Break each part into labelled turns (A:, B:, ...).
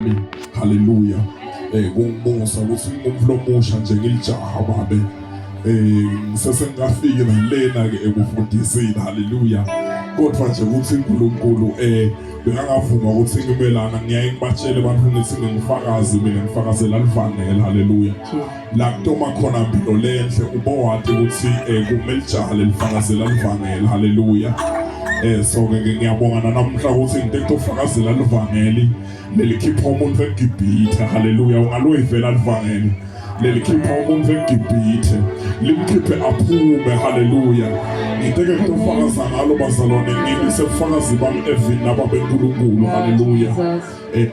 A: Haleluya. Kungumusa ukuthi ngumflo omusha nje ngilijaha babe. Ngisesengikafiki nalena ke ekufundiseni. Haleluya. Kodwa nje ukuthi uNkulunkulu bekangavuma ukuthi ngimelana ngiyaye ngibatshele abantu ngithi ngingufakazi mina ngifakazela livangeli. Haleluya. La kutoma khona mpilo lenhle ubowati ukuthi kumele ijaha lelifakazela livangeli. Haleluya. So ke ngiyabonga namhla ukuthi ngite kutofakazela livangeli lelikhipha umuntu eGibhithe. Haleluya. Ungaluyivela livangeli lelikhipha umuntu eGibhithe, limkhiphe aphume. Haleluya. Ngiteke kutofakaza ngalo bazalwane, ngimi sebufakazi bami evini laba beNkulunkulu. Haleluya.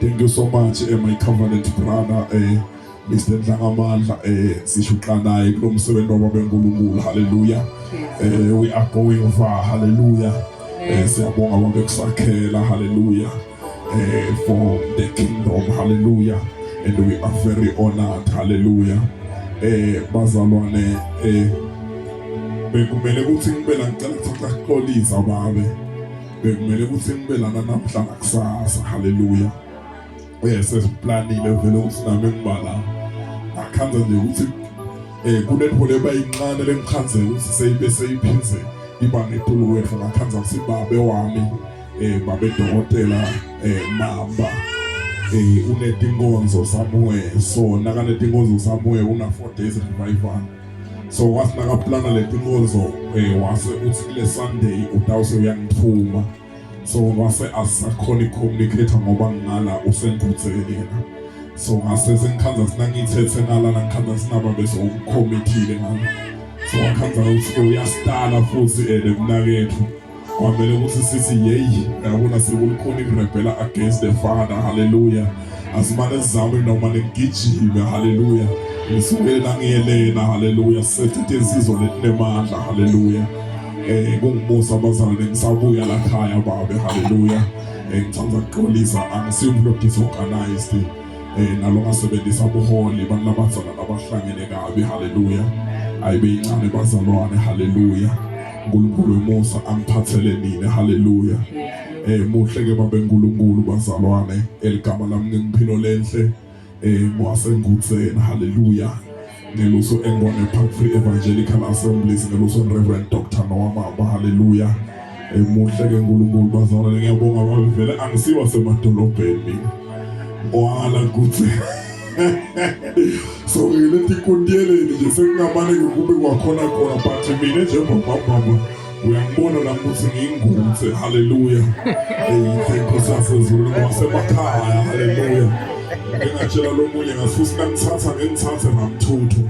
A: Thank you so much, my covenant brother, Mr. Ndlangamandla, sishuqa naye kulo msebenzi wababeNkulunkulu. Haleluya. We are going far. Haleluya. Siyabonga bonke kusakhela. Haleluya. For the kingdom. Hallelujah. And we are very honored. Hallelujah. Bazalwane, bekumele ukuthi ngibe la, ngicela kuthatha kuxolisa babe, bekumele ukuthi ngibe lana namhla nakusasa. Hallelujah. Sesiplanile vele ukuthi nami ngiba la, ngakhanza nje ukuthi kunetho lebayincane lengikhanze ukuthi seyibe seyiphinze iba ngetulu kwethu. Ngakhanza ukuthi babe wami, babe dokotela Mamba, unetinkonzo somewhere, so nakanetinkonzo somewhere una 4 days revival. So wathi nakaplana letinkonzo, wase uthi kule Sunday utawuse uyangithuma. So wase asakhona i-communicate ngoba ngala usengudzeni yena. So ngase sengikhanza sinangithethe ngala, ngikhanza sinaba bese ucommittile ngala. So wakhanza ukuthi uyasitala futhi lemnakethu kwamele ukuthi sithi yeyi, yabona, sekulikhona ikurebhela against the Father. Haleluya. Asimane sizame noma ningigijime. Haleluya. Ngisuke nangiyelena. Haleluya. Sisethe insizwa letinemandla. Haleluya. Kungumusa abazalwane, ngisabuya la khaya babe. Haleluya. Ngithanda ukuxolisa, angisiyo umuntu disorganized, nalo ngasebenzisa ubuholi bantu labazalwane abahlangene kabi. Haleluya. Ayibe incane bazalwane. Haleluya. uNkulunkulu wemusa angiphathele nini. Haleluya. Muhle ke babe uNkulunkulu bazalwane. Eligama lami ngiphilo lenhle, ngwasengutseni. Haleluya. Ngeluso engwane Park Free Evangelical Assemblies, ngeluso Reverend Dr. Noah Mamba. Haleluya. Muhle ke uNkulunkulu bazalwane, ngiyabonga babe. Vele angisiwa semadolobheni mina, ngwala kuthi so ngilethi inkundiyeleni nje, sekungamane kube kwakhona khona, but mina nje mbambamba uyangibona la ukuthi ngiyinguthe. Haleluya. Inkosi yasezulwini, ngwasemakhaya. Haleluya. Ngingatshela lo munye ngathi nangithatha ngengithathe Ramthuthu,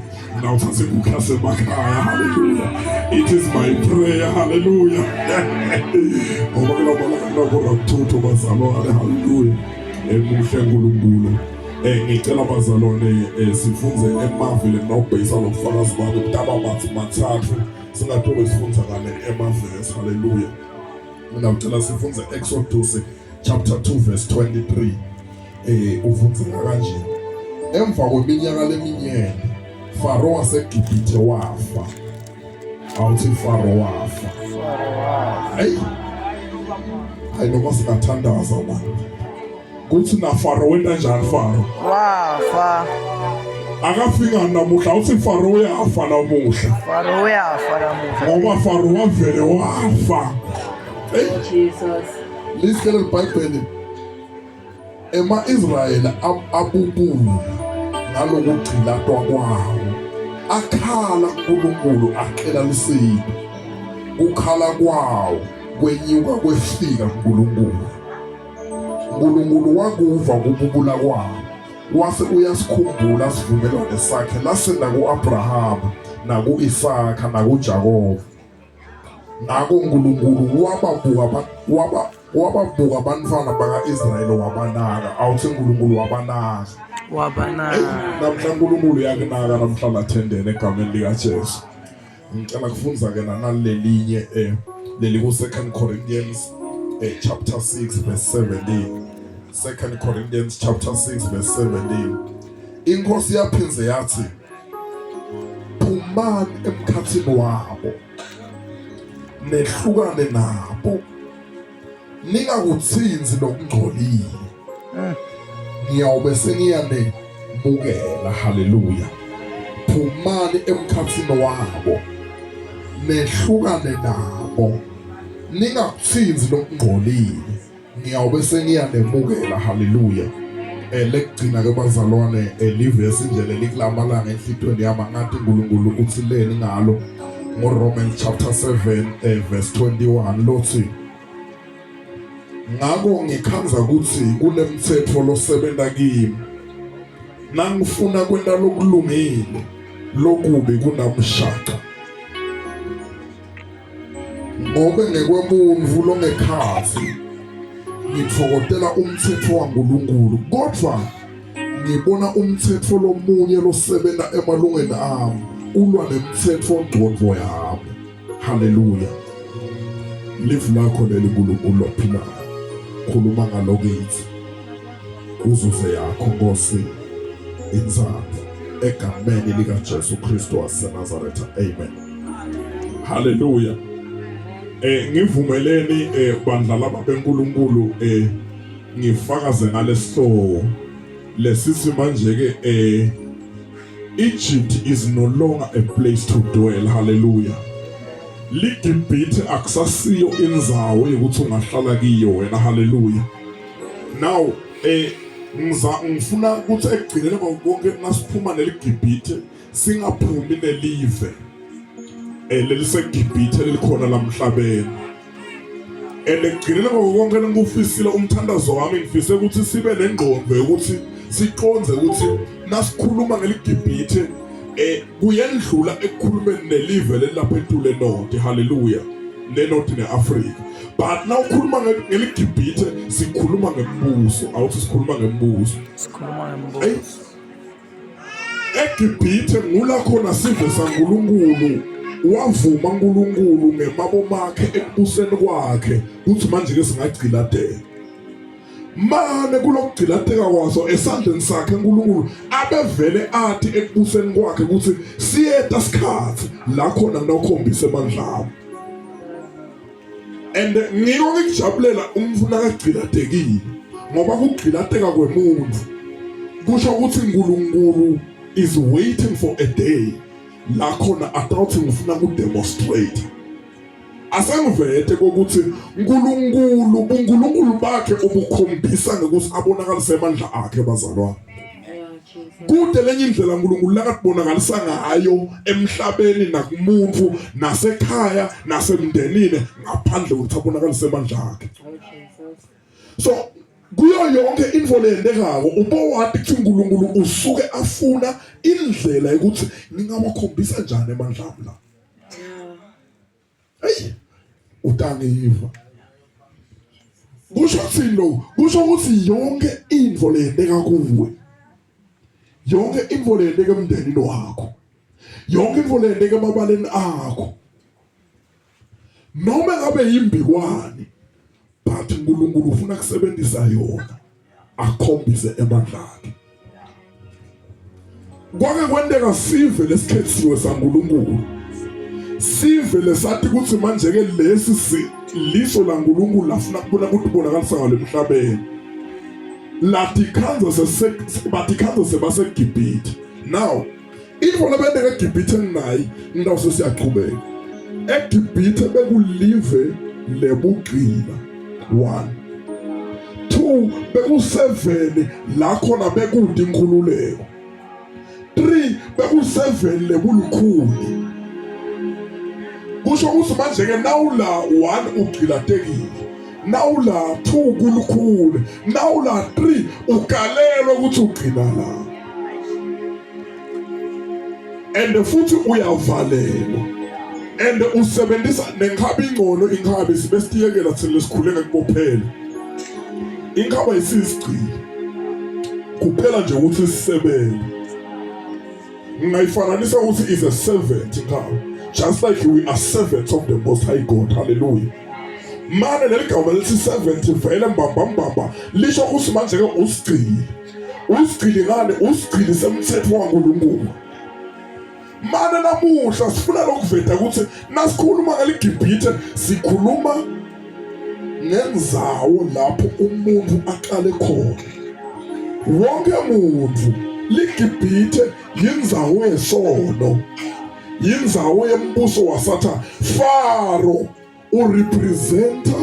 A: nawuthathe inkukhu yasemakhaya. Haleluya. It is my prayer. Haleluya. Ngoba kulabo Ramthuthu bazalwane. Haleluya. Emuhle uNkulunkulu. Ngicela bazalwane, sifunze emavile nobhesa lobufakazi bami kutaba mathi mathathu, singatobe sifunza kane emavesi. Haleluya. Mina ngicela sifunze Exodus chapter 2 verse 23. Ufunzeka kanje: emva kweminyaka leminyene Faro waseGibhithe wafa. Awuthi Faro wafa. Hey, hayi, noma singathandaza manje kuthi na Faro wenta njani Faro?
B: Wafa.
A: Akafika namuhla. Awuthi Faro uyafa namuhla.
B: Faro uyafa namuhla.
A: Ngoba Faro wavele wafa. Hey.
B: Jesus.
A: Lisikele iBhayibheli, ema-Israyeli abubula ngalokugcilatwa kwawo, akhala kuNkulunkulu acela lusito. Kukhala kwawo kwenyuka kwefika kuNkulunkulu. uNkulunkulu wakuva kububula kwawo, wase uyasikhumbula sivumelwano sakhe lasenda ku-Abrahama naku-Isaka nakuJakobe. Ngakho uNkulunkulu wababuka, wababuka abantwana baka-Israyeli, wabanaka. Awuthi uNkulunkulu wabanaka.
B: Wabanaka.
A: Namhla uNkulunkulu uyakunaka namhla lathendene egameni likaJesu. Ngicela kufunza ke nalelinye, leli ku 2 Corinthians, chapter 6 verse 17. 2 Corinthians chapter 6 verse 17. Inkosi yaphinze yathi, "Phumani emkhathini wabo, nehlukane nabo, ningakuthinzi lokungcolile." Ngiyawube sengiyanemukela. Haleluya. Phumani emkhathini wabo, nehlukane nabo, ningakuthinzi lokungcolile, ngiyawube sengiyanemukela. Haleluya. Lekugcina ke bazalwane, livesi nje leli kulamalanga enhlitweni yami, angathi uNkulunkulu uthi leni ngalo, ngoRomans chapter 7 verse 21 lothi, ngako ngikhandza ukuthi kunemthetho losebenta kimi, nangifuna kwenta lokulungile, lokubi kunamshaqa. Ngobe ngekwemuntfu longekhatsi ngitfokotela umtsetfo waNkulunkulu, kodvwa ngibona umtsetfo lomunye losebenta emalungeni ami ulwa nemtsetfo ngcondvo yami. Haleluya. Live lakho leli, Nkulunkulu lophilayo, khuluma ngalokithi, uzuze yakho Nkosi intsandvo, egameni likaJesu Kristu waseNazaretha, amen. Haleluya. Ngivumeleni bandla laba beNkulunkulu, ngifakaze ngalesihloko lesithi manje ke Egypt is no longer a place to dwell. Hallelujah. LiGibhithe akusasiyo indzawo yokuthi ungahlala kiyo wena. Hallelujah. Now ngiza ngifuna ukuthi ekugcineni konke nasiphuma neliGibhithe singaphumi nelive leliseGibhithe lelikhona lamhlabeni. And ekugcineni kwako konke lengikufisile, umthandazo wami, ngifise ukuthi sibe nengqondo yokuthi siqonde ukuthi nasikhuluma ngeliGibhithe kuyendlula ekukhulumeni nelive lelapha etule north. Hallelujah. Nenorth neAfrica. But nawukhuluma ngeliGibhithe sikhuluma ngembuso. Awuthi sikhuluma ngembuso.
B: Sikhuluma ngembuso.
A: EGibhithe ngula khona sive saNkulunkulu wavuma uNkulunkulu ngemabo makhe ekubuseni kwakhe kuthi manje ke singagcilateka. Mane kulokugcilateka kwaso esandleni sakhe uNkulunkulu abevele athi ekubuseni kwakhe ukuthi siyeta sikhathi la khona nginokhombisa amandla ami. And ngiko ngikujabulela umuntu nakagcilatekile, ngoba kugcilateka kwemuntu kusho ukuthi uNkulunkulu is waiting for a day la khona atawuthi ngifuna ku-demonstrate, asengivete kokuthi uNkulunkulu buNkulunkulu bakhe ubukhombisa ngokuthi abonakalise amandla akhe, bazalwane. Kude lenye indlela uNkulunkulu lakatibonakalisa ngayo emhlabeni nakumuntu nasekhaya nasemndenini ngaphandle kokuthi abonakalise amandla akhe. So kuyo yonke info leyendekako ubowati ukuthi uNkulunkulu usuke afuna indlela yokuthi ngingawakhombisa njani amandla ami la. Hey, utangiva. Kusho ukuthini lokhu? Kusho ukuthi yonke info leyenteka kuwe, yonke info leyenteka emndenini wakho, yonke info leyenteka emabaleni akho, noma ngabe yimbikwane, but uNkulunkulu ufuna kusebenzisa yona akhombise emandla akhe. Kwake kwenteka sive lesikhethiwe saNkulunkulu, sive lesathi ukuthi manje ke lesi liso laNkulunkulu lafuna kubona ukuthi bonakalisa ngalo emhlabeni, latikhandza batikhandza sebaseGibhithe. Now into labenteka eGibhithe enginayi ngidawuse siyaqhubeka. EGibhithe bekulive lebugqila 1 2 bekuseveni la khona bekude inkhululeko, 3 bekuseveni lebulukhuni. Kusho ukuthi manje ke nawula 1 ugqilatekile, nawula 2 kulukhuni, nawula 3 ugalelwe ukuthi ugcina la, and futhi uyavalelwa and usebenzisa nenkhabi ingcono. Inkhabi sibe sitiyekela thina lesikhule ngekubophela inkhaba, isisigcili kuphela nje ukuthi sisebenze. Ngingayifananisa ukuthi is a servant inkhaba, just like we are servants of the Most High God. Hallelujah. Mane leli gama lithi servant vele mbamba mbamba lisho ukuthi manje ke usigcili. Usigcili ngani? Usigcili semthetho waNkulunkulu. Mane namuhla sifuna lokuveta ukuthi nasikhuluma ngeliGibhithe sikhuluma ngenzawo lapho umuntu aqale khona. Wonke muntu liGibhithe yindzawo yesono, yindzawo yembuso waSathane. Faro urepresenta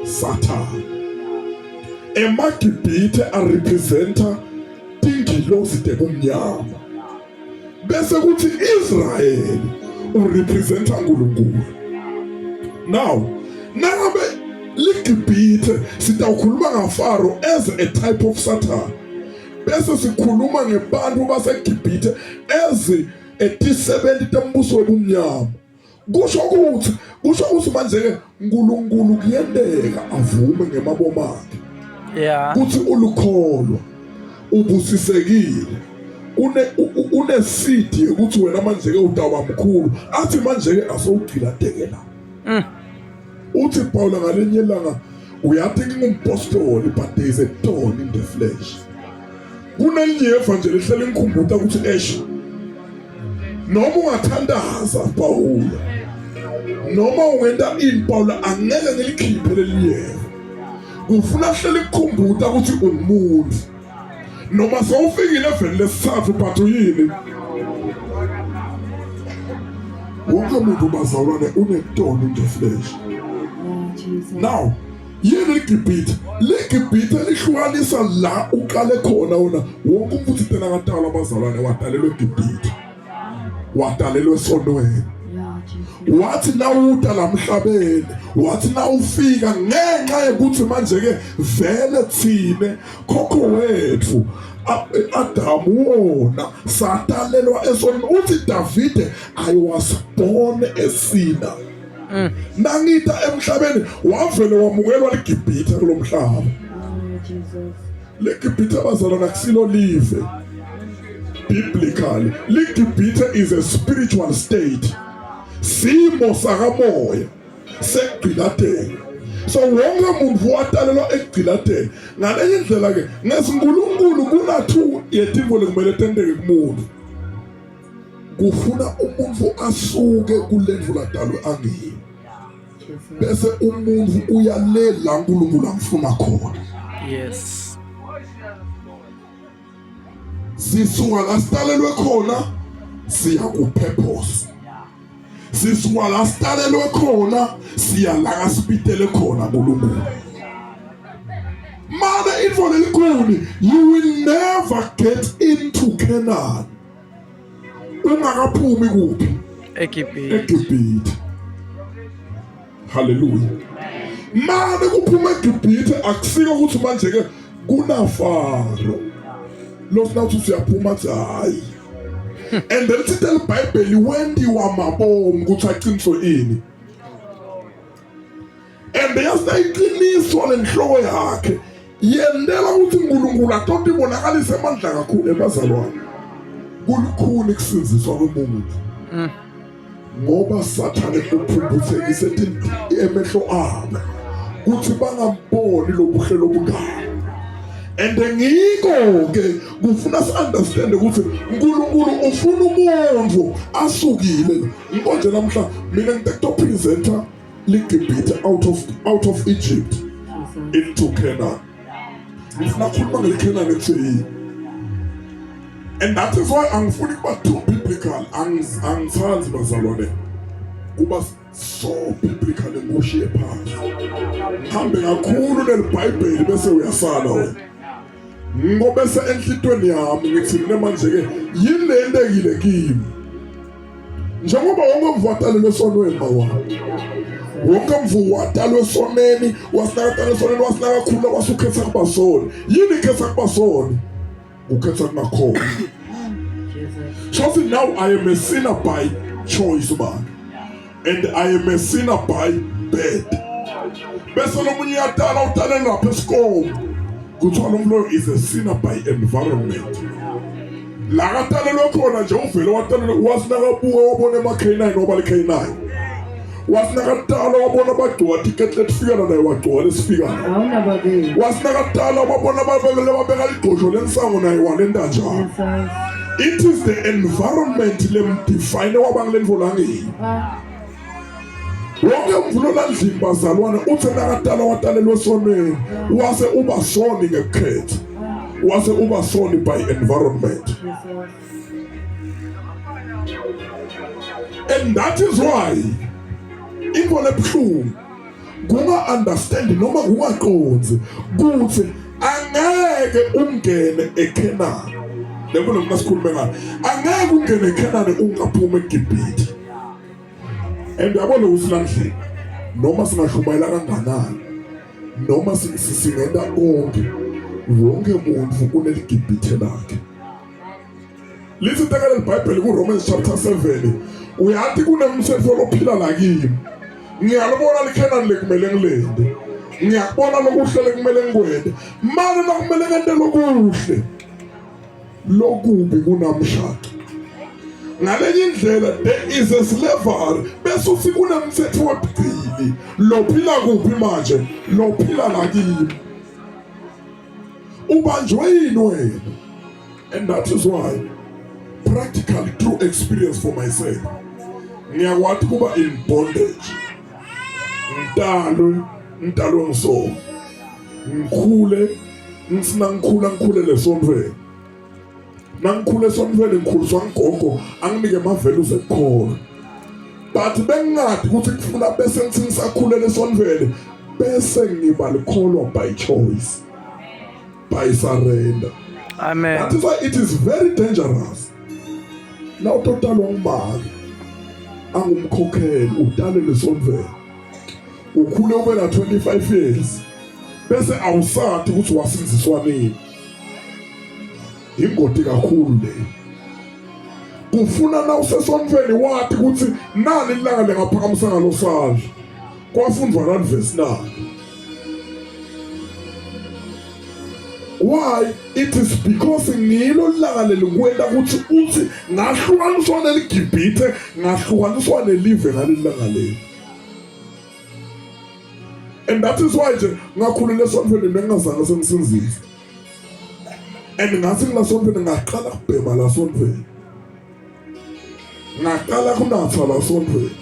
A: Satan. EmaGibhithe arepresenta tingilozi tebumnyama. Bese kuthi Israel urepresenta uNkulunkulu. Now, nangabe liGibhithe sitawukhuluma ngaFaro as a type of Satan. Bese sikhuluma ngebantu baseGibhithe as etisebenzi tembuso wobumnyama. Kusho ukuthi kusho ukuthi manje ke uNkulunkulu kuyenteka avume ngemabomu akhe.
B: Yeah.
A: Kuthi ulukholwa ubusisekile une unesidi ukuthi wena manje ke utawuba mkhulu athi manje ke asowugcilateke la. Uthi Paul ngalinye ilanga uyathi ngingumpostoli but there is a thorn in the flesh. Kunenyeva nje lihlele ngikhumbuta ukuthi eish noma ungathandaza Pawula noma ungenta ini Pawula angeke ngilikhiphe lelinyeva kufuna hlele kukhumbuta ukuthi ungumuntu noma sewufikile eveni lesithathu but uyini wonke umuntu bazalwane unetoni in the flesh now Yini iGibhithe? LiGibhithe lihlukanisa la uqale khona wona wonke umuntu uthi tena katalwa abazalwane wadalelwa eGibhithe. Wadalelwa esonweni. Wathi nawuta la mhlabeni, wathi nawufika ngenxa yokuthi manje ke vele thine khokho wethu Adamu wona sadalelwa esonweni uthi Davide I was born a sinner. Nangita emhlabeni wavele wamukelwa liGibhithe kulomhlaba. LeGibhithe abazalwana akusilo live. Biblically, liGibhithe is a spiritual state. Simo sakamoya sekugcilateka. So wonke umuntu watalelwa ekugcilateka. Ngalenye indlela ke ngesinkulunkulu kunathu yetintfo lekumele tenteke kumuntu. Kufuna umuntu asuke kulendlu ladalwe angiyo bese umuntu uya le la uNkulunkulu amfuna khona.
B: Yes.
A: Sisuka la sitalelwe khona siya ku-purpose. Sisuka la sitalelwe khona siya la kasipitele khona uNkulunkulu. Mane info lelikhulu, you will never get into Canaan ungakaphumi kuphi
B: eGibhithe.
A: eGibhithe. Haleluya. Mane kuphuma eGibhithe akusiko ukuthi manje ke kunaFaro. Lo sinawuthi usiyaphuma athi hayi. And then sithi iBhayibheli wendiwa mabomu ukuthi aqiniso ini. And yaseyiqiniswa lenhloko yakhe yendela ukuthi uNkulunkulu atonto ibonakalise amandla kakhulu ebazalwane. Kulukhuni kusinziswa komuntu. Ngoba Sathane uphumputhekise emehlo abo ukuthi bangamboni lobuhle lobungaka. And ngiko ke kufuna si understand ukuthi uNkulunkulu ufuna umuntu asukile. Nkonje namhla mina ngithe presenter liGibhithe out of Egypt into Canaan. Ngifuna ukukhuluma ngeliCanaan ekutheni. And that is why angifuni kuba too biblical. Angithandi bazalwane kuba so biblical ngushiye phansi. Hambe kakhulu leliBhayibheli bese uyasala wena. Ngoba bese enhlitweni yami ngithi mina manje ke yini le entekile kimi? Njengoba wonke umvu watalelwe esonweni mawami. Wonke umvu watalwe esonweni, wasinakatalwa esonweni, wasinakakhula wasukhetha kuba soni. Yini ikhetha kuba soni? Ukhetha kungakhona. So now I am a sinner by choice man. And I am a sinner by birth. Bese lomunye uyatala utalela lapha esikomo. Kuthiwa lo mloyo is a sinner by environment. La katalelwe khona nje uvele watalelwe wasinakabuka wabona ema-K9 waba li-K9. Wasinakatala wabona bagcoka tiketi letifikana naye wagcoka lesifikana.
C: Awunababili.
A: Wasinakatala wabona babekele babeka ligqosho lensango naye walenta njalo.
C: Jesus.
A: It is the environment lemdefine wabangile langiyo. Wonke umvulo landlini bazalwane uthe nakatala watalelwe esonweni wase uba soni ngekukhetha. Wase uba soni by environment. And that is why into lebuhlungu kunga understand noma kungaqondzi kuthi angeke ungene eKhenani. Lento lokhu sikhulume ngayo. Angeke ungene eKhenani ungaphumi eGibhithe. And uyabona ukuthi landlini noma singashumayela kanganani noma singenta konke wonke umuntu uneligibhithe lakhe. Lithi itekela liBhayibheli kuRomans chapter 7 uyathi kunemthetho lophila la kimi. Ngiyalibona likhenani lekumele ngilende. Ngiyakubona lokuhle lekumele ngikwende. Manje nakumele ngente lokuhle. Lokubi kunamshado. Ngalenye indlela there is a slavery bese uthi kunemthetho webugcili lophila kuphi manje lophila la kimi. Ubanjwe yini wena? And that is why practically through experience for myself ngiyakwathi kuba in bondage ngitalwe ngitalwe ngisonke ngikhule ngisina ngikhula ngikhulele esontweni nangikhule esontweni ngikhuliswa ngigogo anginike ama-values ekukholwa but bengingadi ukuthi kufuna bese ngithi ngisakhulele esontweni bese ngiba likholwa by choice by surrender.
B: Amen.
A: That is why it is very dangerous. Na utotalwa ngumake angumkhokheli udalele esontweni. Ukhule ube na 25 years bese awusathi ukuthi wasinziswa nini. Ingoti kakhulu le. Kufuna na usesontweni wathi ukuthi nali ilanga lengaphakamisa ngalo sandla. Kwafundwa nani verse nani. Why? It is because ngilo langa lelikwenta ukuthi uthi ngahlukaniswa neliGibhithe ngahlukaniswa nelive ngaleli langa leli. And that is why nje ngakhulela esontweni bengingazange sengisinzise. And ngathi ngilasontweni ngaqala kubhema lasontweni. Ngaqala kunatha lasontweni.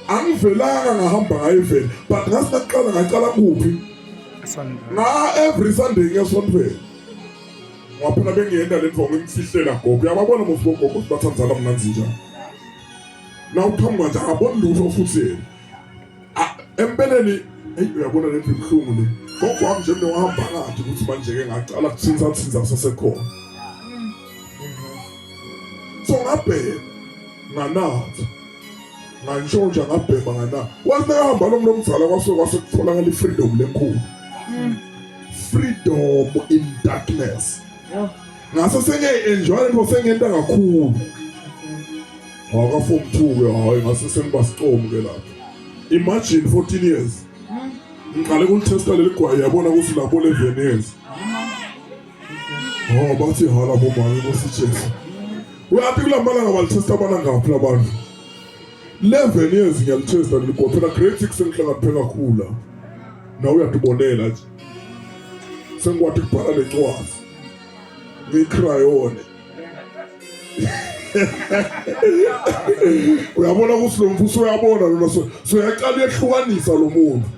A: Angivelanga ngahamba ngayivela but ngathi ngaqala ngaqala kuphi? Nga every Sunday ngesontweni. Ngaphela bengiyenda le ndvo ngimfihlela gogo. Uyababona mos bogogo ukuthi bathandzana mnandzi njani. Na uqhamuka nje akaboni lutho futhi yena. Empeleni hey uyabona le ibuhlungu le. Gogo wami nje mina wahamba ngathi ukuthi manje ke ngaqala kuthinza thinza sasekhona. So ngabhema nganatha ngantshontsha ngabhema ngana wathi nakahamba lo muntu omdala kwasuke kwase kutholakala i-freedom lenkulu freedom in darkness ngase sengiyayi-enjoya lento sengiyenta kakhulu waka-form 2 ke hhayi ngase sengiba sicomu ke lapho imagine 14 years ngiqale kulithesta leli gwayi yabona ukuthi labo 11 years Oh bathi hala bomama Nkosi Jesu. Uyathi kulamalanga balithesta abana ngaphi labantu. 11 years ngiyalithesta leli phela grade 6 sengihlakaniphe kakhulu la. Nawe uyatibonela nje. Sengikwati kubhala lencwadi. Ngiyicrayone. Uyabona ukuthi lo mfuso uyabona lona so so uyaqala uyehlukanisa lo muntu.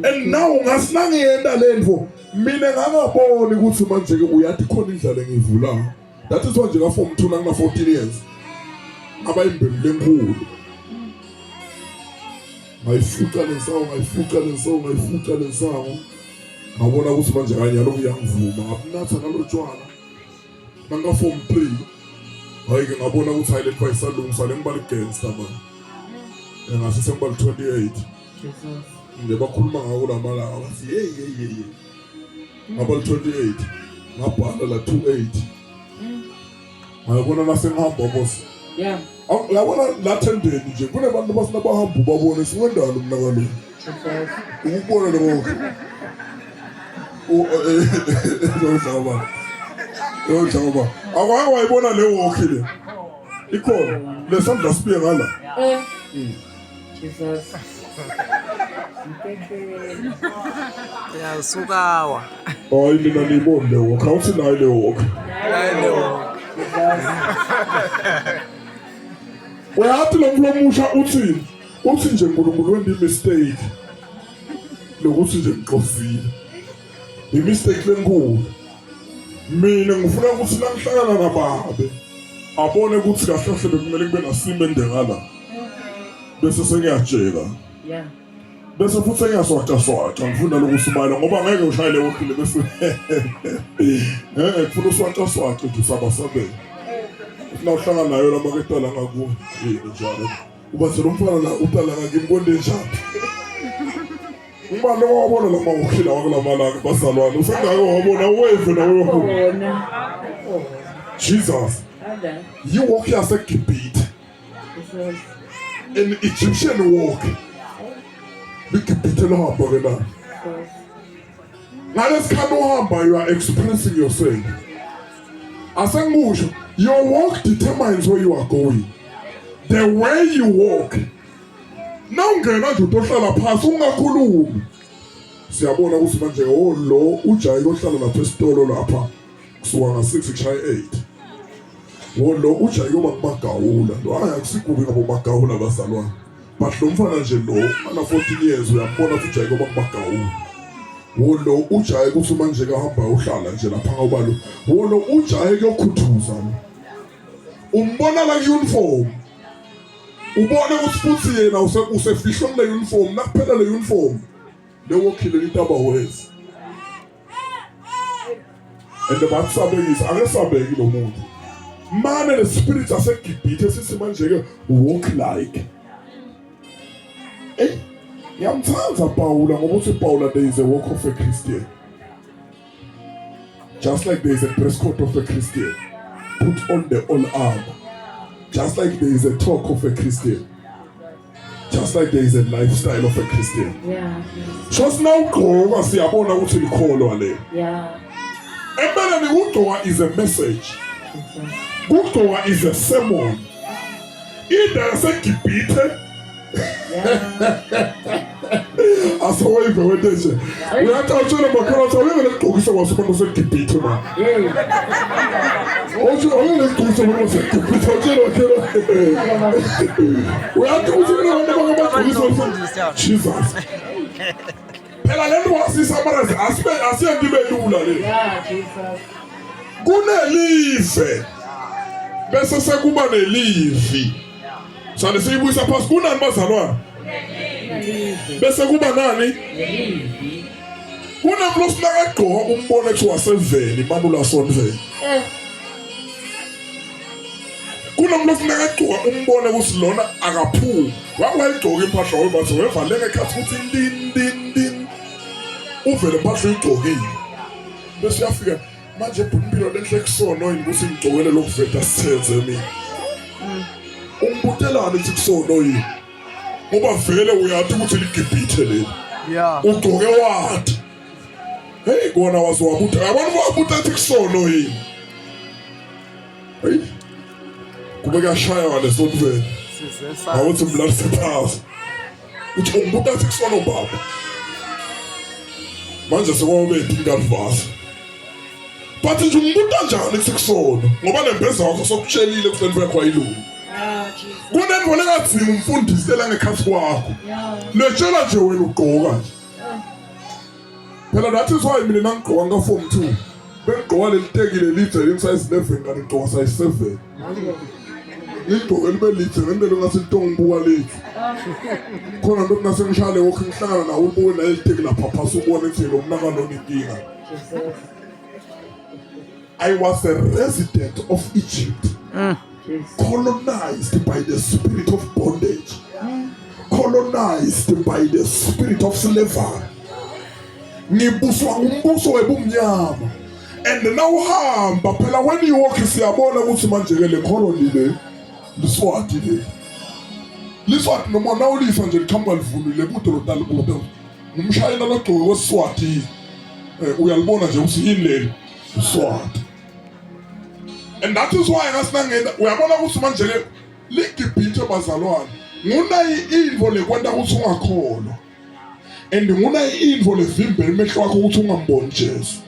A: And now ngasinangiyenta lento mina ngangaboni ukuthi manje ke uyathi khona indlela engiyivulayo. That is why nje ka form 2 nangina 14 years abayimbelu lenkulu. Ngayifuqa lensango, ngayifuqa lensango, ngayifuqa lensango. Ngabona ukuthi manje kanye lokhu uyangivuma. Ngabunatha nalotshwala. Nanga form 3. Hayi ke ngabona ukuthi hayi lento ayisalungisa le ngibali gangster man. Ngase sengibali 28. Nje bakhuluma ngako lamalanga bathi hey hey hey. Ngaba 28 ngabhala la 28. Ngayabona la sengihamba boss.
B: Yeah.
A: Uyabona la tendeni nje kunabantu basina bahamba ubabone siwendalo mina kaloku. Ukubona lokho. Lo Lo Akwake wayibona le walk le. Ikhona lesandla sibuye ngala.
C: Eh. Jesus.
B: Yasukawa.
A: Hayi mina niyiboni le walk. Awuthi nayo le walk.
B: Hayi le walk.
A: Uyathi lo mfo omusha uthini? Uthi nje uNkulunkulu wembi mistake. Lokuthi nje ngixovile. I-mistake lenkulu. Mina ngifuna ukuthi la ngihlangana nababe abone ukuthi kahle kahle bekumele kube nasimo endengala. Bese sengiyajeka.
C: Yeah.
A: Bese futhi sengiyaswaca swaca ngifuna lokusumayela ngoba ngeke ushayele wokhile bese eh kufuna uswaca swace nje usabasabela. Ufuna uhlangana nayo lamaketala ngakuwe yini njalo. Uba selomfana la utala ngakimi konde njani? Uma lo wabona la mawukhila wakulamalanga bazalwane usengake wabona weve nawe
C: Khona.
A: Jesus
C: Ada.
A: yiwalk yaseGibhithe
C: Jesus.
A: an Egyptian walk liGibhithe lohamba ke la
C: Jesus.
A: ngalesikhathi uhamba you are expressing yourself asengikusho your walk determines where you are going the way you walk nawungena nje utohlala phasi ungakhulumi siyabona ukuthi manje oh lo ujayi kohlala lapha esitolo lapha kusuka nga-6 kushaya 8 wo lo ujayi koba kumagawula lo hayi akusigubi ngabo magawula bazalwane but lo mfana nje lo ana 14 years uyambona ukuthi ujayi koba kumagawula wo lo ujayi ukuthi manje kahamba uhlala nje lapha ngobalo wo lo ujayi kuyokhuthuza lo umbona la uniform ubone ukuthi futhi yena usefihlwe kule uniform nakuphela le uniform lewokhile litaba wezi and bakusabekisa akesabeki lo muntu mane le spirit asegibhithe sithi manje ke walk like eh ngiyamthanda Paula ngoba uthi Paula there is a walk of a Christian Just like there is a dress code of a Christian, put on the all armor. Just like there is a talk of a Christian. Just like there is a lifestyle of a Christian.
C: Yeah.
A: So sinawugqoka siyabona ukuthi likholwa le.
C: Yeah.
A: Empeleni ukugqoka is a message.
C: Jesus.
A: Kugqoka is a sermon. Inda yaseGibhithe asoyive wento nje. Uyathi awutshela makholwa ukuthi awuyeke lekugqokisa kwasobantu seGibhithe ma. Uthi awuyeke lekugqokisa kwabantu seGibhithe awutshela makholwa. Uyathi ukuthi kunabantu abangabagqokisa Jesus. Phela le nto wasisamarazi asibe asiyeke ibe lula le.
C: Yeah, Jesus.
A: Kunelive bese sekuba nelivi. Sale siyibuyisa phasi kunani bazalwane? Bese kuba nani? Kunamlo sinakagqoka umbone ethi waseveni manula sonveni.
C: Eh.
A: Kunomlo sinakagqoka umbone ukuthi lona akaphumi. Wakwayigqoka impahla webathi wevaleka ekhathi ukuthi ndin ndin ndin. Uvele impahla uyigqokile. Bese uyafika manje impilo lenhle kusono yini ukuthi ngigcokele lokuveta sithenze mina. Umbutelani ukuthi kusono yini? Ngoba vele uyathi ukuthi ligibhithe leli.
B: Yeah.
A: Ugcoke wathi. Hey kona waze wabuta. Yabona wabuta athi kusono yini? Hey. Kube kuyashaya ngalesontweni.
B: Size
A: Awuthi mlalise phasi. Uthi ungibuta athi kusono baba. Manje sekwabe ingalivasa. But nje ungibuta njani ukuthi kusono? Ngoba nembeza wakho sokutshelile ukuthi lento yakho ayilungi.
C: Ah, Jesus.
A: Kunento lengadzingi umfundisi langekhathi kwakho.
C: Yeah.
A: Letshela nje wena ugqoka nje. Phela that is why mina ngigqoka nga form 2. Bengigqoka leli teki lelide leli size 11 kanti ngigqoka size 7. Ngigqoke libe lidze ngentela ngathi litongibuka lethu. Khona lokhu nasengishale wokho ngihlangana nawo ulibuke naye liteki lapha phasi ubone ukuthi lo mnakalo onenkinga.
C: Jesus.
A: I was a resident of Egypt.
C: Jesus.
A: Colonized by the spirit of bondage, colonized by the spirit of slavery. Ngibuswa ngumbuso webumnyama. And now hamba phela when you walk siyabona ukuthi manje ke le colony le liswati le. Liswati noma nawulisa nje liqhamuka livunule kude lotalibude. Ngumshayina logcoke kweswati. Eh, uyalibona nje ukuthi yini leli? Uswati. And that is why ngasinangena uyabona ukuthi manje ke ligibhithe bazalwane ngunayi info lekwenta ukuthi ungakholwa and ngunayi info levimbela emehlo wakho ukuthi ungamboni Jesu.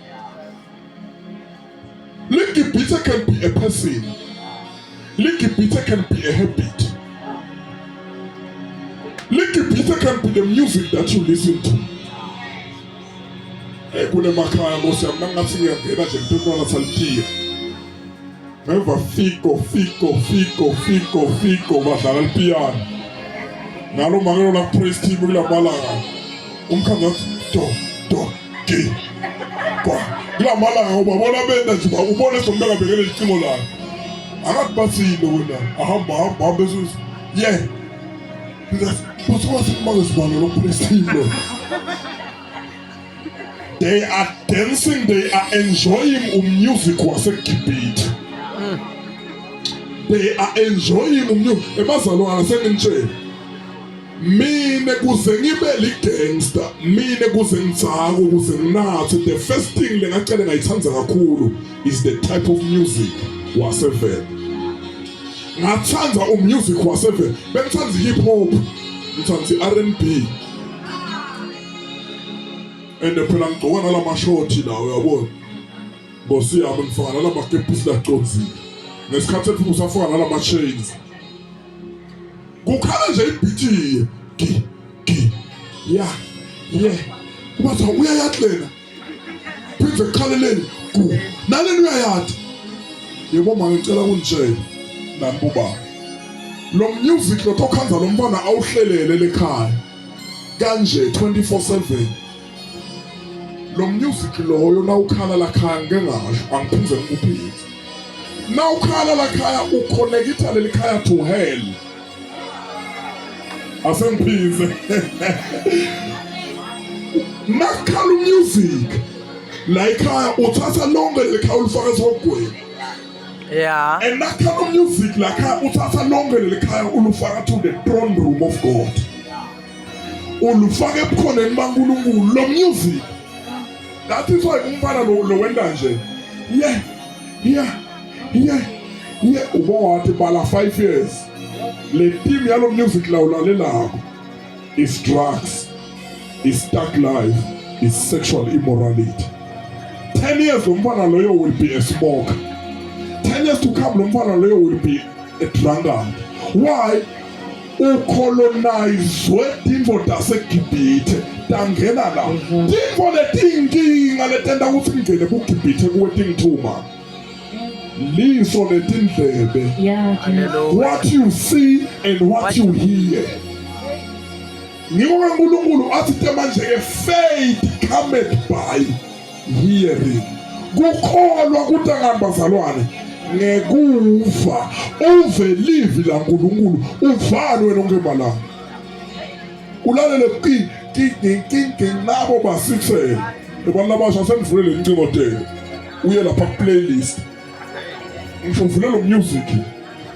A: Ligibhithe can be a person. Ligibhithe can be a habit. Ligibhithe can be the music that you listen to. Kunemakhaya nkosi yami nangathi ngiyangena nje ngintwana salitiya. Ngeva fiko fiko fiko fiko fiko badlala ipiyano. Nalo make la praise team kulamalanga. Umkhandlu wathi do do gi. Kwa kulamalanga ubabona benda nje ubone sombeka bekele icingo lakhe. Akathi bathini wena ahamba hamba hamba esuthi yeah. Because wathi make sibane lo praise team lo. They are dancing, they are enjoying umusic waseGibhithe. They are enjoying umusic. Ebazalwane sengintshela. Mina kuze ngibe li-gangster, mina kuze ngithake, kuze nginathe, the first thing lengacela ngayithanda kakhulu is the type of music wasevele. Ngathanda umusic wasevele. Bengithanda hip hop, ngithanda i-R&B. And phela ngigcoka nalamashoti la uyabona. Nkosi yami ngifaka nalamakepisi lacondzile. Ngesikhathi ethi usafaka nalama chains. Kukhala nje ibeat gi gi ya ye. Kubathi uyayathi lena. Phinde kukhaleleni ku. Nalena uyayathi. Yebo mama ngicela kunitshela nani bobaba. Lo music lo tokhanza lo mfana awuhlelele lekhaya. Kanje 24/7. Lo music loyo nawukhala lakhaya ngike ngasho angiphinde ngikuphinde. Nawukhala lakhaya uconnecta leli khaya to hell. Asengiphinze. Nakhala music la ekhaya uthatha lonke leli khaya ulifaka esihogweni.
B: Yeah.
A: And nakhala music la khaya uthatha lonke leli khaya ulufaka to the throne room of God. Ulufaka ebukhoneni baNkulunkulu lo music. That is why umfana lo lo wenda nje. Yeah. Yeah. Yeah. Yeah, ubo wathi bala 5 years. Le team yalo music la ulalelako is drugs, is dark life, is sexual immorality. 10 years lo mfana loyo will be a smoker. 10 years to come lo mfana loyo will be a drunkard. Why? Ucolonizwe tintfo taseGibhithe tangena la. Tintfo letinkinga letenta kutsi ngene kuGibhithe kuwe tingithuma. Liso letindlebe.
C: Yeah, Jesus.
B: Hallelujah.
A: What you see and what you hear. Ngiko kaNkulunkulu athi te manje ke faith cometh by hearing. Kukholwa kuta bazalwane ngekuva uve livi laNkulunkulu uvani wena onke malanga. Ulalele ki ki ki ki ki nabo basithele. Abantu labasha senivulele incingo tenu. Uye lapha ku playlist. Ngisho uvulele music.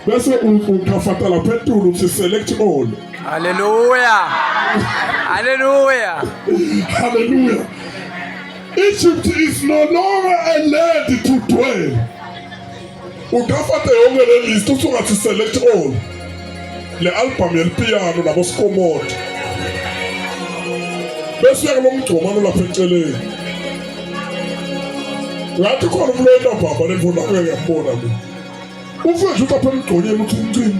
A: Bese ukhafata lapha phezulu uthi select all.
B: Hallelujah. Hallelujah.
A: Hallelujah. Egypt is no longer a land to dwell. Ukafata yonke le list usungathi select all. Le album yelipiano nabo Skomot. Bese uya kulo mgcomano lapha eceleni. Ngathi khona umuntu oyenta bhamba lemfuna ngeke ngiyambona mina. Ufike nje uthi apha emgconyeni uthi uncini.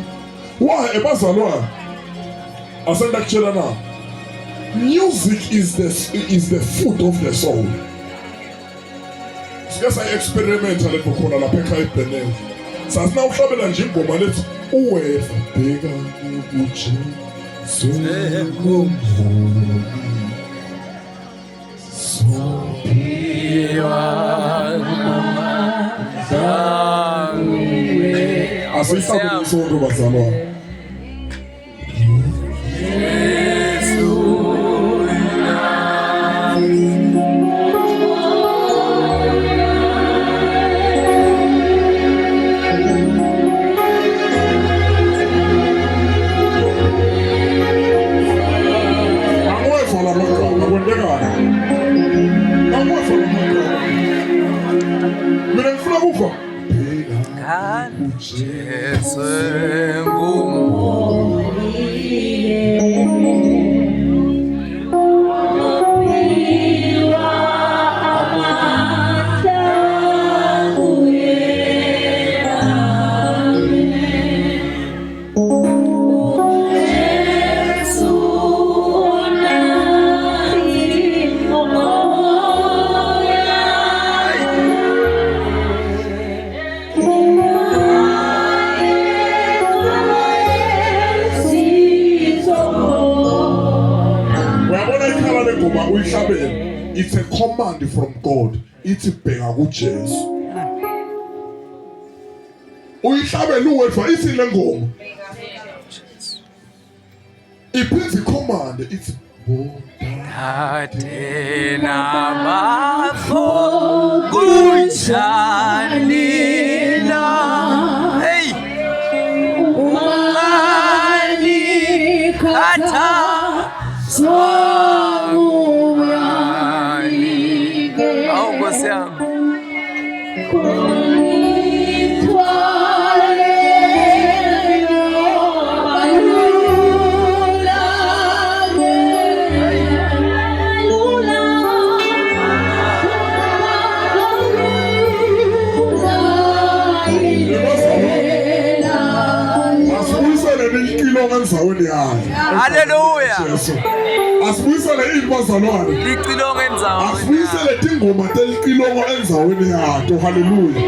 A: Why ebazalwane? Asenda kutshela na. Music is the food of the soul. Sike sayi-experimenta le nto khona lapha ekhaya eBhenele. Sasina uhlabela nje ingoma lethi uweva bheka kuJesu ngumholi.
B: Sophiwa
A: Asiyihlabele sonke bazalwane. Angiweva la magama kwentekani? Angiweva la magama. Mina ngifuna kuva bheka
B: Jesu ngumholi.
A: command from God ithi bheka kuJesu. Uyihlabela uwedwa ithi le ngoma. Iphindze command ithi
B: Dade nabafo kunjani na? Hey, ungani khatha swangubani? Awu Nkosi yami.
A: Asibuyisele licilongo endzaweni yayo.
B: Hallelujah.
A: Jesu. Asibuyisele ini bazalwane?
B: Licilongo endzaweni.
A: Asibuyisele tingoma telicilongo endzaweni yato. Hallelujah.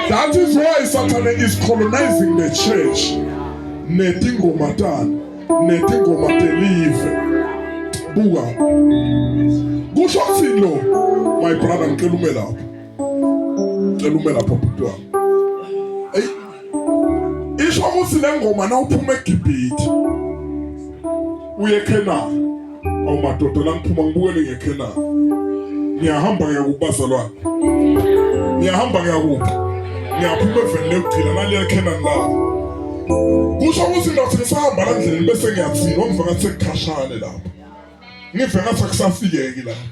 A: That is why Satan is colonizing the church. Netingoma tani, netingoma telive. Buka. Kusho kuthini lo? My brother, ngicela ume lapho. Ngicela ume lapho bhuti wami. Ey. Isho ukuthi le ngoma nawuphuma eGibhithe uye eKhenani. Awu madoda, la ngiphuma ngibukele ngeKhenani. Ngiyahamba ngiya kubazalwane. Ngiyahamba ngiya kuphi? Ngiyaphuma eveni lekugcina naliya eKhenani lapho. Kusho ukuthi ndothi ngisahamba la ndleleni bese ngiyathinwa ngive ngathi sekukhashane lapho. Ngive ngathi akusafikeki lapho.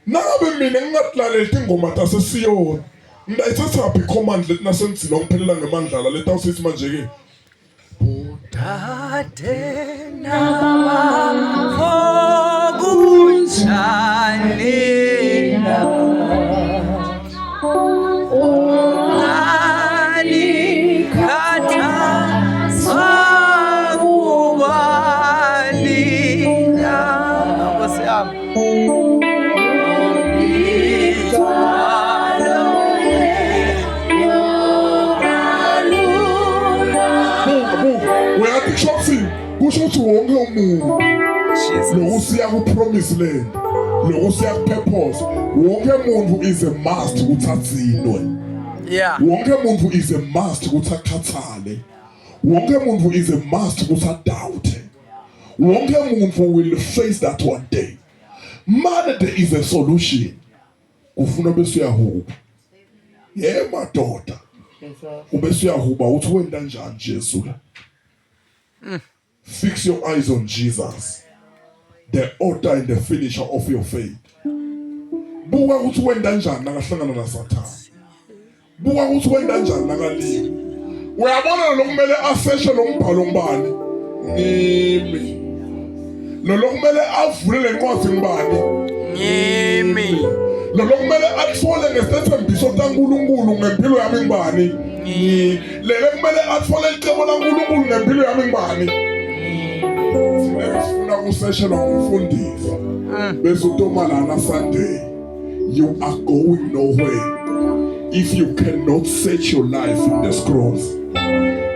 A: Nangabe mina ngingatilaleli tingoma taseSiyoni, ngitayithathaphi icommand leti nasenzile ngiphelela ngemandlala letawusithi manje-ke
B: Dade nabafo kunjani na? Ungani khatha swangubani na? Nkosi yami.
A: Buka, buka, uyathi kusho kuthini? Kusho ukuthi wonke umuntu
B: Jesus.
A: lokusiya ku-promise land, lokusiya ku-purpose, wonke umuntu is a must ukuthi adzinwe. Wonke umuntu is a must ukuthi akhathale. Wonke umuntu is a must ukuthi adoubte. Wonke umuntu will face that one day. Mane there is a solution. Kufuna bese uyahuba. Ye madoda, ubese uyahuba uthi wenta njani Jesu la? Fix your eyes on Jesus, the author and the finisher of your faith. Buka ukuthi wenta njani nakahlangana naSathane. Buka ukuthi wenta njani nakalima. Uyabona lo kumele aseshe lo mbhalo ngubani? Ngimi. Lo lokumele avule le ncwadi ngubani?
B: Ngimi.
A: Lo lokumele athole ngesethembiso taNkulunkulu ngempilo yami ngubani? Lele kumele athole icebo laNkulunkulu ngempilo yami ngubani? Thina sifuna kuseshelwa ngumfundisi. Bese utoma lana Sunday. You are going nowhere if you cannot search your life in the scrolls.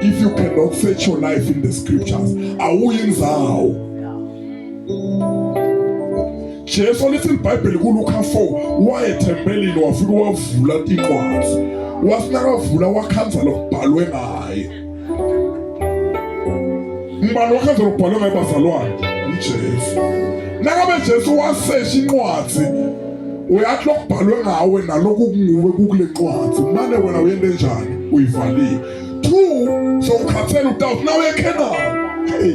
A: If you cannot search your life in the scriptures, awuyinzawo. Jesu lithi iBhayibheli kuLuka 4 wayethempelini wafika wavula tincwadi. Wathi nakavula wakhanza lokubhalwe ngaye. Ngibani wakhanza lokubhalwe ngaye bazalwane? uJesu. Nangabe Jesu wasesha incwadi uyathi lokubhalwe ngawe naloku kunguwe kukule ncwadi mane wena uyente njani uyivalile. Two, so ukhathele utawuthi nawe eKhenani. Hey,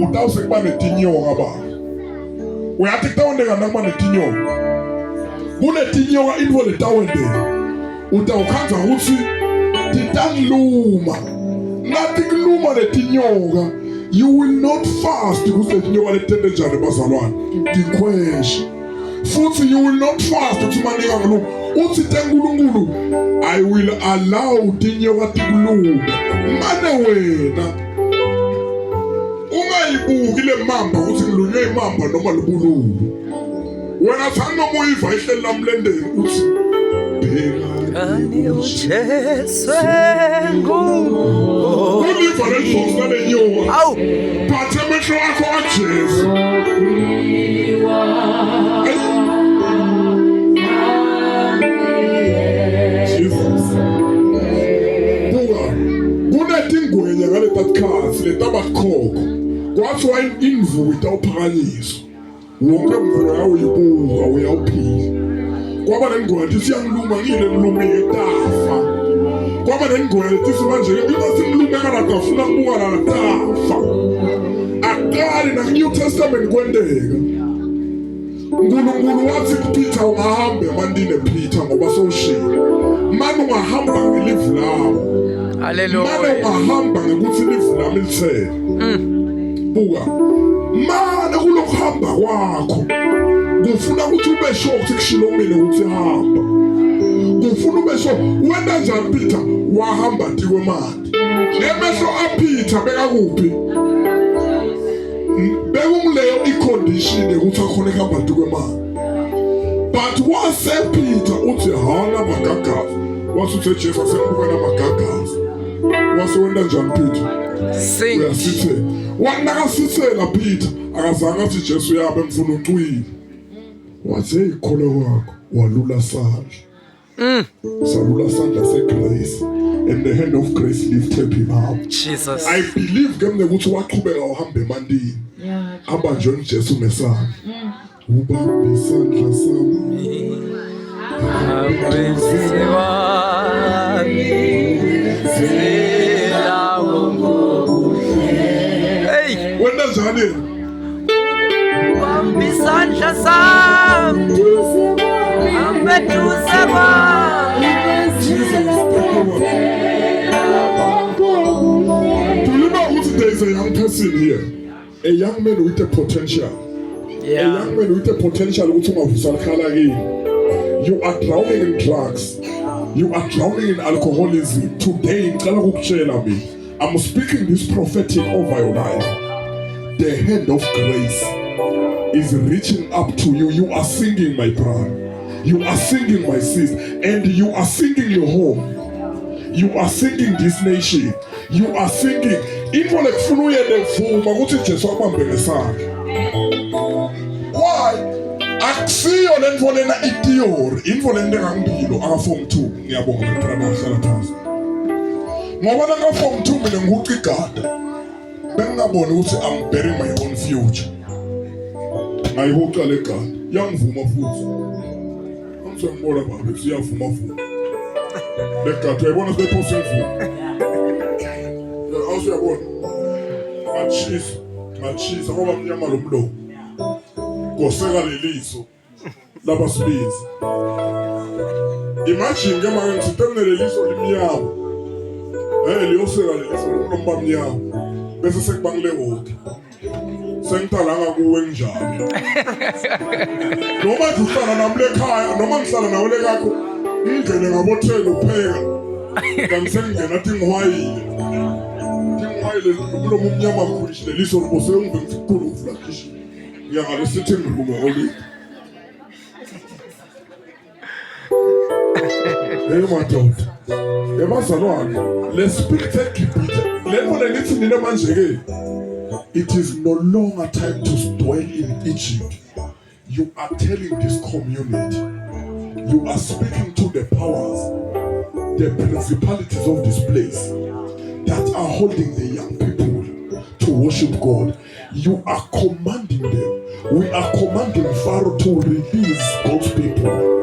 A: utawuse kuba netinyoka ba. Uyathi kutawenteka nakuba netinyoka. Kunetinyoka intfo letawenteka. Utawukhandza ukuthi titangiluma. Natikuluma letinyoka, you will not fast ukuthi letinyoka letente njani bazalwane. Tikhweshe. Futhi you will not fast ukuthi manika ngiluma. Uthi teNkulunkulu I will allow tinyoka tikulume. Mane wena ungayibuki le mamba ukuthi ngilunywe imamba noma lubululu. Wena thani noma uyiva ihleli lamlendeni uthi bheka
B: Kani uJesu engu.
A: Uliva lelibhoksi lalenyoka.
B: Awu.
A: Phathe amehlo akho aJesu. Ayi. tikhatsi letabakhokho kwathiwa imvubu itawuphakanyiswa wonke mvubu uyawuyibuka uyawuphila kwaba nengoma lethi siyangiluma ngile ngilumile tafa kwaba nengoma lethi manje into simlume kana tafuna kubuka la tafa aqali na New Testament kwenteka uNkulunkulu wathi kuPeter ungahamba emantini Peter ngoba sowushilo manje ungahamba ngelivu lami.
B: Hallelujah.
A: Manje ungahamba ngekuthi livu lami lithele. Buka. Manje kulokuhamba kwakho kufuna ukuthi ube sure ukuthi kushilo mina ukuthi hamba. Kufuna ube sure wena njani Peter wahamba tikwemali. Emehlo aPeter bekakuphi? Bekunguleyo icondition yokuthi akhona kuhamba tikwemali. But wase Peter uthi hana magagazi. Wathi uthe Jesu asembuka namagagazi. Wase wenda njani Peter?
B: Sing.
A: Uyasithela. Wathi nakasithela Peter akazange athi Jesu yabe mfuna ucwile. Wathi hey kholwa kwakho walula sandla. Salula sandla segrace and the hand of grace lifted him up.
B: Jesus.
A: I believe ke mina ukuthi waqhubeka uhamba emandini.
C: Yeah.
A: Abanjwe nguJesu ngesandla. Ubambe isandla sami.
B: Hey,
A: Wena njani yena?
B: bamba isandla sami, hamba eduze kwami.
A: Do you know ukuthi there is a young person here? A young man with a potential. A young man with a potential ukuthi ungavusa likhala kini. You are drowning in drugs. You are drowning in alcoholism. Today ngicela ukukutshela mina. I'm speaking this prophetic over your life. The hand of grace is reaching up to you. You are singing, my brother. You are singing, my sister. And you are singing your home. You are singing this nation. You are singing. Into lekufuna uyele vuma ukuthi Jesu akubambe ngesandla. Why? Akusiyo le nto lena i-theory, into lena engangibilo aka form 2. Ngiyabonga my brother hlala phansi. Ngoba nanga form 2 mina ngihuqa igada. Bengingaboni ukuthi I'm burying my own future. Ngayihuqa le gada. Yangivuma futhi. Angizongibona baba siyavuma vuma. Le gada uyayibona sebephosa imvuma. Awusuyabona. Ngachisa, ngachisa ngoba mnyama lo mlomo. Goseka leliso laba sibizi. Imagine ke manje ngithi leliso limnyama. Liyoseka leliso lomlomo bamnyama. Bese sekubangile wonke. Sengithalanga kuwe nginjalo. Noma nje uhlala nami lekhaya noma ngihlala nawe lekakho ngingene ngabothela upheka. Kanti sengingena tingihwayile. Tingihwayile umlomo umnyama khwishi leliso libose ngive ngithi kukhulu uvula khishi. Ngiya ngale sitting room olidi. Hey madoda. Ebazalwane, le spirit eGibhithe, le nto le ngithi nina manje ke it is no longer time to dwell in Egypt. You are telling this community, you are speaking to the powers, the principalities of this place that are holding the young people to worship God. You are commanding them. We are commanding Pharaoh to release God's people.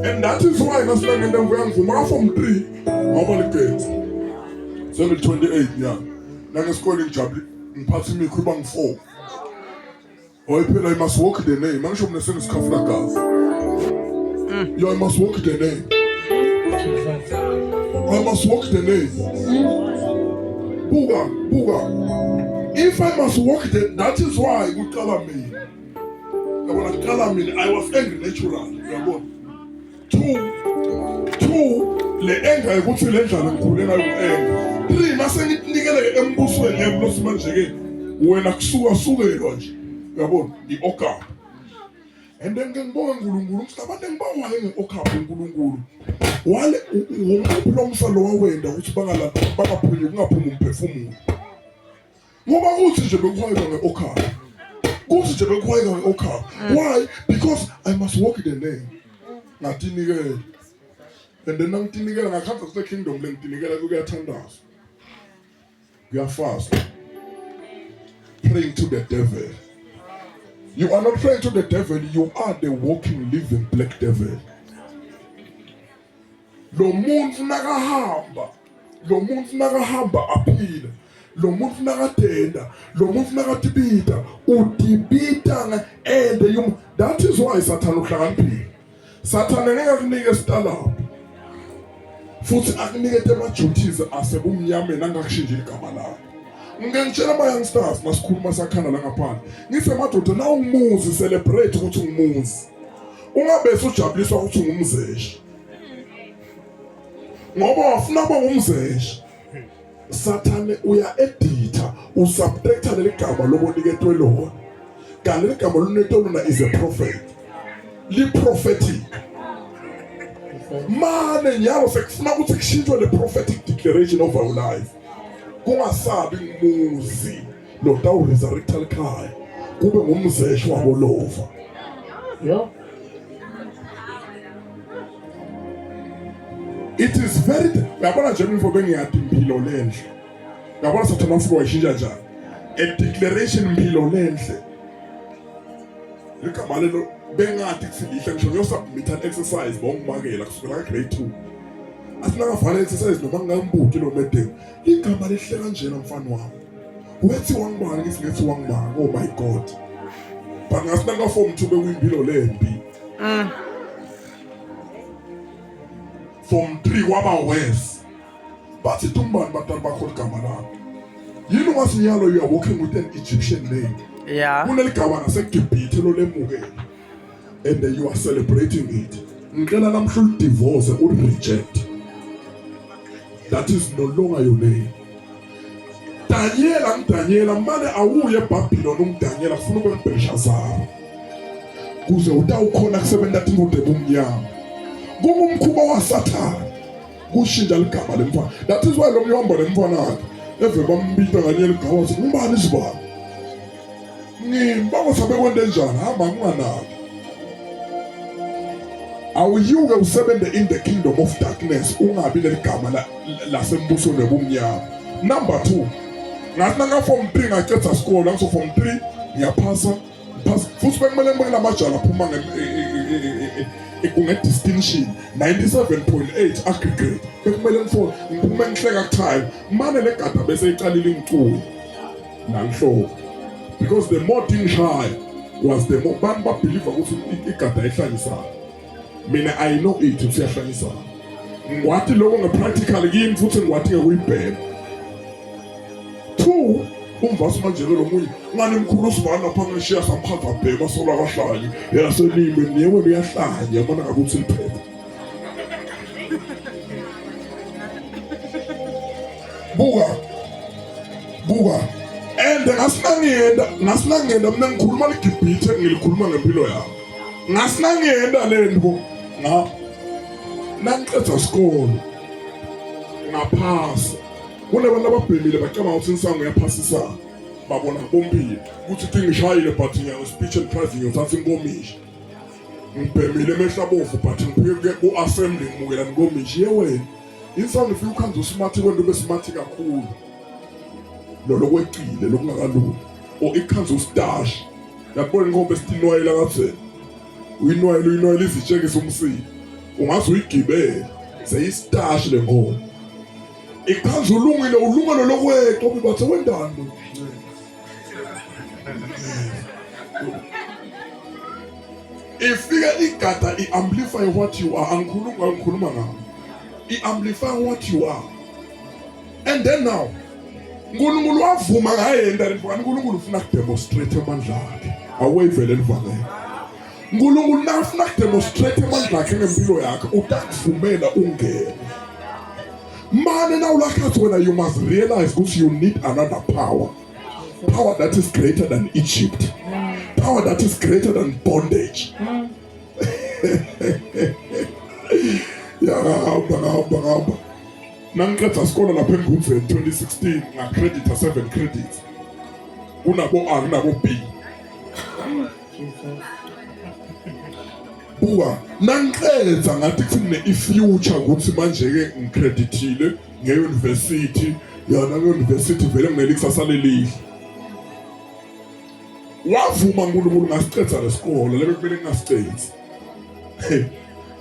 A: And that is why nasilangenda ngiyangivuma form 3 ngoba ligenzi. 728 yeah. Nangesikole ngijabule ngiphatha imikhu iba ngi4. Hoy phela I must walk the name. Angisho mina sengisikhafula gazi. Yeah, I must walk the name. I must walk the name. Buka, buka. If I must walk the, that is why kuqala mina. Yabona kuqala mina I was angry natural. Uyabona? Two, le anger ukuthi le ndlela ngikhule ngayo anger. Three, mase ngikunikele embusweni yemlo manje ke wena kusuka sukelwa nje. Uyabona? I-okapi. And then ke ngibonga uNkulunkulu ukuthi abantu engibongayo nge-okapi uNkulunkulu. Wale wonke lo msalo wawenda ukuthi bangala bangaphumi kungaphumi umphefumulo. Ngoba kuthi nje bekuhwayeka nge-okapi. Kuthi nje bekuhwayeka nge-okapi. Why? Because I must walk in the name. Ngatinikela. And then nangitinikela ngakhamza kule kingdom lengitinikela kuyathandazwa. Kuyafaswa. Praying to the devil. You are not praying to the devil, you are the walking living black devil. Lo muntu nakahamba, lo muntu nakahamba aphila. Lo muntu nakatenda, lo muntu nakatibita, utibita and you that is why Satan uhlakaniphile. Sathane ngeke akunike sitalabho futhi akunikete ama-duties asebumnyameni angakushintsha igama lakho. Ngike ngitshela ama-youngsters masikhuluma sakhana la ngaphandle ngithi madoda na ungumuzi celebrate ukuthi ungumuzi ungabese ujabuliswa ukuthi ungumzeshi ngoba wafuna kuba ngumzeshi Sathane uya editha usubtracta leli gama loboniketwe lona kanti leli gama loniketwe lona is a prophet li prophetic mane nyalo sekufuna ukuthi kushintshwe le prophetic declaration of our life kungasabi ngumuzi lo tawu resurrecta likhaya kube ngumzesho wabolova
C: Yo.
A: It is very uyabona nje mfo bengiyadi impilo lenhle. Uyabona sathana ufika wayishintsha njani? A declaration impilo lenhle. Ligama lelo bengathi kuthi lihle ngisho ngiyosubmit an exercise bongimakela kusukela ka grade 2. Asinakavale exercise noma ngingambuki lo medem. Igama lihle kanjena mfana wami. Wethi wangibani ngithi ngithi wangibani oh my god. But ngasinaka form 2 bekuyimpilo lembi. Form 3 kwaba worse. Bathi tumbani batali bakho ligama lakho. Yini ungasinyalo you are walking with an Egyptian name.
B: Yeah.
A: Kuneligama naseGibhithe lolemukela. And you are celebrating it. Ngicela namhla ulidivorce ulireject. That is no longer your name. Daniela ngidaniela mane awuye eBabylon ungidaniela kufuna ube nguBelshazar. Kuze utawukhona kusebenza tintfo tebumnyama. Kungumkhuba waSathane kushintsha ligama lemfana. That is why lo mnyombo lemfana wakhe eve bambita nganye ligama wathi ngubani isibani. Ngimba ngosabe kwente njani hamba kunganaki. Awuyuke usebenze in the kingdom of darkness ungabi leligama lasembusweni webumnyama. Number 2 ngathi nanga form 3 ngacetha sikole ngiso form 3 ngiyaphasa ngiphasa futhi bekumele ngibe namajala aphuma nge distinction 97.8 aggregate bekumele ngifone ngiphume ngihleka kutime mane legada bese iqalile ingicuye nanhloko because the more thing shy was the more bantu babelieve ukuthi igada ihlanyisana mina i know it ukuthi iyahlanyisana ngiwathi lokho ngepractical kimi futhi ngiwathi ngekuyibhema two umvasi manje ke lo munye ngani mkhulu usibani lapha ngishiya samkhaza bhema sola kahlanye yaselime niye wena uyahlanya yabona ngabe uthi liphepha buka buka and ngasinangiyenda ngasinangiyenda mina ngikhuluma ligibhithe ngilikhuluma ngempilo yami ngasinangiyenda lento nga nangiqeda isikole ngaphasa kunabantu ababhemile bacabanga ukuthi insangu iyaphasisana babona bombili ukuthi tingishayile but ngiyawe speech and prize ngiyothatha inkomishi ngibhemile emehlo abovu but ngiphuke ku-assembly ngimukela inkomishi ye wena insangu ifike ukhanze usmart kwento ube smart kakhulu lolo kweqile lokungakalungi or ikhanze usitashi yakubona inkombe esitinwayela katheni uyinwayela uyinwayela izitshekisa umsila ungaze uyigibele seyisitashi le nkomo ikhanze ulungile ulungelo lokweqa ubathe wendani lo ifike igada i-amplify what you are angikhuluma ngikhuluma ngami i-amplify what you are and then now uNkulunkulu wavuma ngayenda lento uNkulunkulu ufuna kudemonstrate amandla akhe awuyivele livangeli uNkulunkulu nafuna kudemonstrate amandla akhe ngempilo yakhe utakuvumela ungene mane nawulakhathi wena you must realize ukuthi you need another power power that is greater than Egypt power that is greater than bondage yahamba ngahamba ngahamba nangiqeda isikole lapha engunzeni 2016 ngacredita 7 credits kunabo A kunabo B Buka nangiqedza ngathi kuthi ngine-future ukuthi manje-ke ngikredithile nge-university yona nge-university vele nginelikusasa lelihle. Wavuma uNkulunkulu ngasiqedza lesikole lebe kumele ngingasiqedzi. Hey,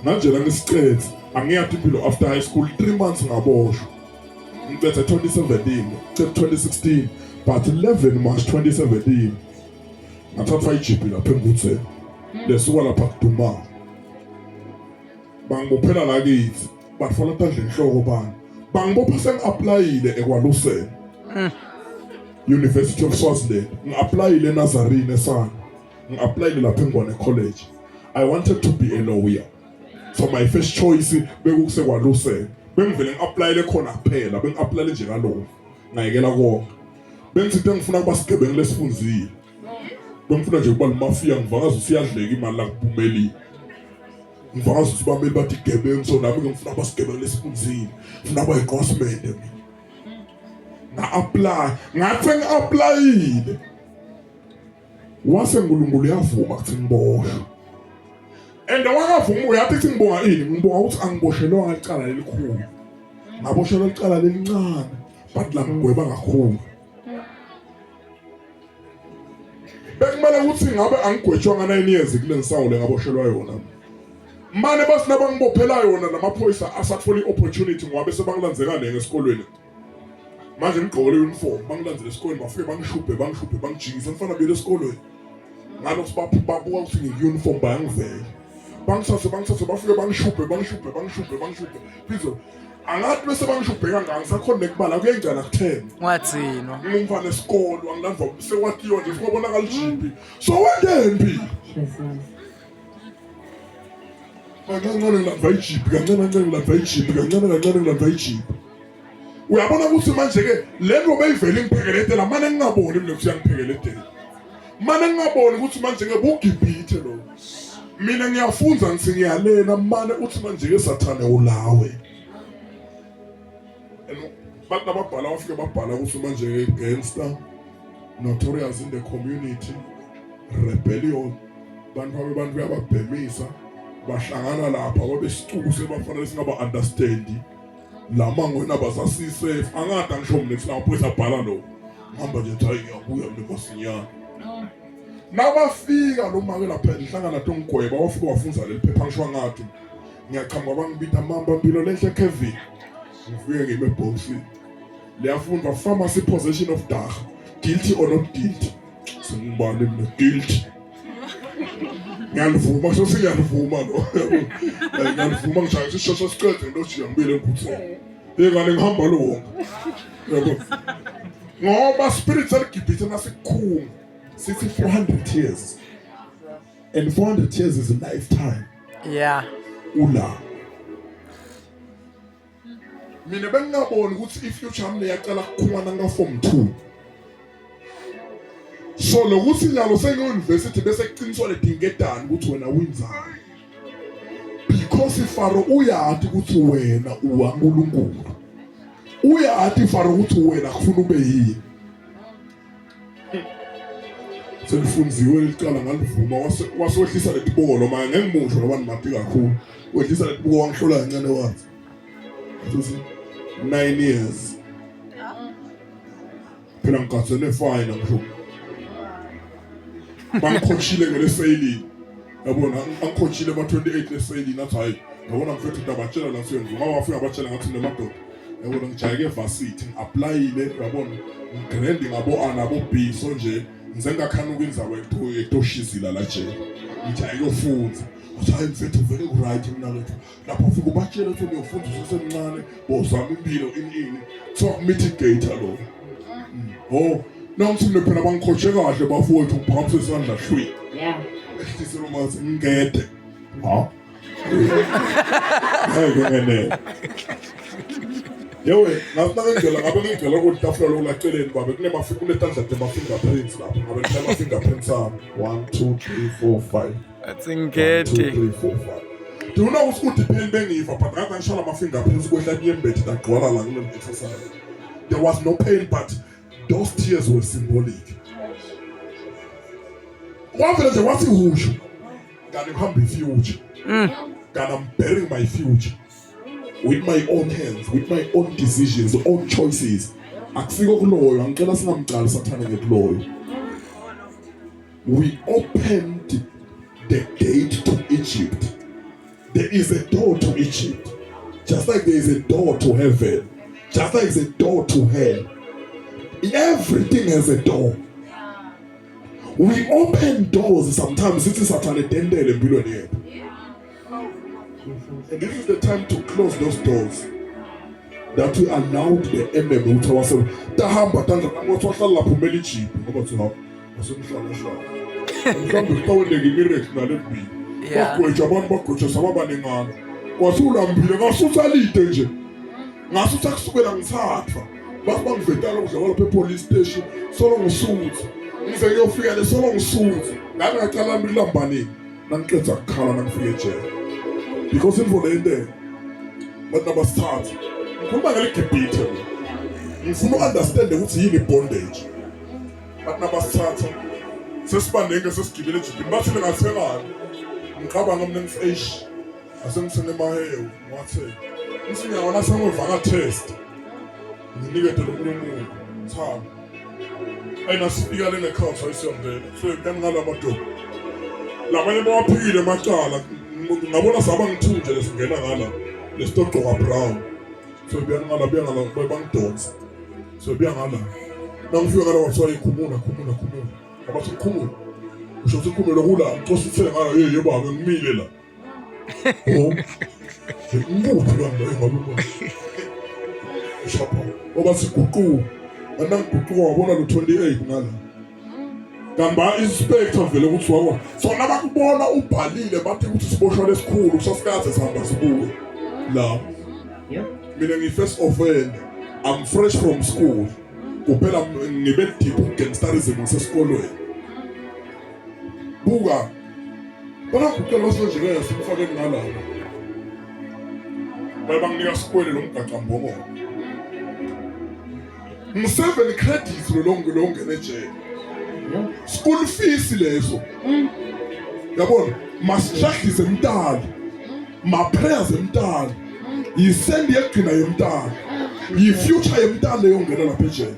A: manje la ngisiqedza angiyathi impilo after high school 3 months ngaboshwa. Ngiqedza 2017, 2016 but 11 March 2017 ngathathwa ijipi lapha engutheni lesuka lapha kuduma bangibophela la kithi batfola tandla enhloko bani bangibopha sengi-aplayile ekwaluseni University of Swaziland ngi-aplayile eNazarene esana ngi-aplayile lapha eNgwane College I wanted to be a lawyer so my first choice bekukusekwaluseni bengivele ngi-aplayile khona kuphela bengi-aplayile nje kaloku ngayekela konke bengithi into engifuna kuba sigebengu lesifunzile bengifuna nje ukuba lumafiya ngivakaza usiyadleka imali la kubumelile ngivakaza ukuthi bameli bathi gebengu so nami ngifuna abasigebengu lesifunzile ngifuna abayiqwasimende mina nga-apply ngathi ngi-applyile wase uNkulunkulu uyavuma ukuthi ngiboshwe and wakavuma uyathi kuthi ngibonga ini ngibonga ukuthi angiboshelwanga icala lelikhulu ngaboshelwa icala lelincane but langigweba kakhulu bekumele ukuthi ngabe angigwetshwanga 9 years kule nsawu le ngaboshelwa yona mane basina bangibophela yona lamaphoyisa asathola i-opportunity ngoba bese bangilandzeka nenge esikolweni manje ngigqoke le uniform bangilandzele esikolweni bafike bangishubhe bangishubhe bangijikise ngifana buyele esikolweni ngalokhu babuka ukuthi ngiku-uniform bayangivela bangithathe bangithathe bafike bangishubhe bangishubhe bangishubhe bangishubhe phizwe angathi bese bangishubhe kangaka ngisakhona nekubala kuyengcela kutheni
B: Wathinwa.
A: ngumfana esikolo angilandwa sekwatiwa nje sikwabonakala ijipi so wendempi
C: Jesus.
A: kancane ngilandwa ijipi kancane kancane ngilandwa ijipi kancane kancane ngilandwa ijipi uyabona ukuthi manje-ke le nto beyivele ingiphekeletela mane ngingaboni mina ukuthi uyangiphekeletela mane ngingaboni ukuthi manje-ke bugibhithe lo mina ngiyafunza ngithi ngiyalena mane uthi manje-ke sathane ulawe and bantu ababhala bafike babhala ukuthi manje-ke gangster notorious in the community rebellion bantu babe bantu uyababhemisa bahlangana lapha babe sicuku sebafanele singaba-understandi la mangwena basasisafe angade angisho mina kuthi lamaphoyisa abhala lo ngihamba nje hayi ngiyabuya mina masinyane nabafika lo make lapha enhlangana tongigweba wafika wafunza leli phepha ngisho ngathi ngiyaqhamuka bangibita mamba mpilo lenhle Kevin ngifike ngime ebhokisini liyafundwa pharmacy possession of dagga guilty or not guilty singubani mina guilty ngiyalivuma kusho sengiyalivuma lo ngiyalivuma ngishaya sisheshe siqede ngento ojiya ngibuyele enghutheni ingane ngihamba lo wonke yabo ngoba spirit saligibhithe nasikukhunga sithi 400 years and 400 years is a lifetime
B: Yeah.
A: ula mina bengingaboni ukuthi i-future yami leyacala kukhumana nga-form 2 so lokuthi nyalo sengi-university bese kuqiniswa ledingedani ukuthi wena wenzani because ifaro uyati ukuthi wena uwankulunkulu uyati ifaro ukuthi wena kufuna ube yini selifunziwe licala ngalivuma wasewehlisa letibolo manje ngeke ngimusho ngoba nimati kakhulu wehlisa letibuko wangihlola kancane wathi futhi 9 years phela ngigatsene fine ngisho bangikhokhile ngelesayilini yabona angikhokhile ama-28 lesayilini athi hhayi yabona mfethu ndabatshela la siyenza uma wafika abatshela ngathi nemadoda yabona ngijayeke evasithi ngi-aplayile yabona ngigrandi ngabo-a nabo-b so nje ngize ngakhanuka inzawo etoshizila la jele ngithi ayiyofunza athi hayi mfethu vele ku-right mina lethu lapho ufike ubatshele ukuthi uyofunda usesemncane bozama impilo ini ini kuthiwa mitigate lo oh nonke mina phela bangikhoshe kahle bafowethu ngiphakamise isandla hlwi
C: Yeah.
A: ehlise lo mazi ngede ha ngeke ngenele yewe ngathi nakengcela ngabe ngingcela kulitafula lokulaceleni babe kuletandla tema-fingerprints lapho ngabe ngitama-fingerprints ami 1 2 3 4 5
B: Athi ngede.
A: 2 3 4 5 Do you know ukuthi kudipheni bengiva but ngathi ngishala ama-fingerprints kwehla kuyembethe ndagcwala la kule exercise there was no pain but those tears were symbolic kwavele nje wathi hushu kanti kuhamba i-future Kanti I'm burying my future with my own hands, with my own decisions, own choices. Akusiko kuloyo, angicela singamcali sathane ngekuloyo. We opened the gate to Egypt. There is a door to Egypt. Just like there is a door to heaven. Just like there is a door to hell. Everything has a door. We open doors sometimes sithi sathane dendele empilweni yethu. And this is the time to close those doors that we allowed the enemy ukuthi awase tahamba tandla ngothi wahlala lapho umele ijiphi ngoba thi hawu asemhlala hlala mhlawumbe kutawendeka imiracle nale mbili bagweja abantu bagweja sababaningana kwasulambile ngasutha lide nje Ngasutha kusukela ngithathwa bathi bangivetala ukudla kwalapha e-police station solo ngisutha ngize ngiyofika le solo ngisutha ngake ngacala lami kulambanini nangiqeda kukhala nangifika ejele because imvo le into bathi nabasithatha ngikhuluma ngeligibhithe mina ngifuna u-understande ukuthi yini i-bondage bathi nabasithatha sesibaningi sesigibele ejibhini bathi ningathengani ngicabanga mina ngithi eish Asengisene emahewu ngiwathenge. Ngithi ngiyawona sengivaka test. Nginikete lo muntu thanda. Ayina sifika le ngekhaya sayisiyongena. So ngani ngala madoda. Labanye bawaphikile amacala. Ngabona saba ngithunje lesingena ngala. Lesitogqoka brown. So biyani ngala biya ngala bangidonsa. So biya ngala. Nangifika ngala kwathiwa ikhumula khumula khumula. Abathi khumula. Usho ukuthi khumula kula ngicosha uthele ngala hey yebo ngimile la. Oh. Ngikuphi kanje engabe ubona? Shapha. Oba siguquka. Mina ngiguquka wabona lo 28 ngala. Kamba inspector vele ukuthi wakwa. So nabakubona ubhalile bathi ukuthi siboshwa lesikhulu kusasikaze sihamba sibuke. La.
C: Yep.
A: Mina ngi first offender. I'm fresh from school. Kuphela ngibe deep gangsterism ngisesikolweni. Buka Bakaguqela basinjeke simfake ngalapha. Baye banginika sikwele lo mgaqa mbongolo. Ngi-seven credits lo lo ngene ejele. School fees leso. Yabona masihlahlise emntala. Ma prayers emntala. Yisendi yekugcina yemntala. Yi-future yemntala leyongena lapha ejele.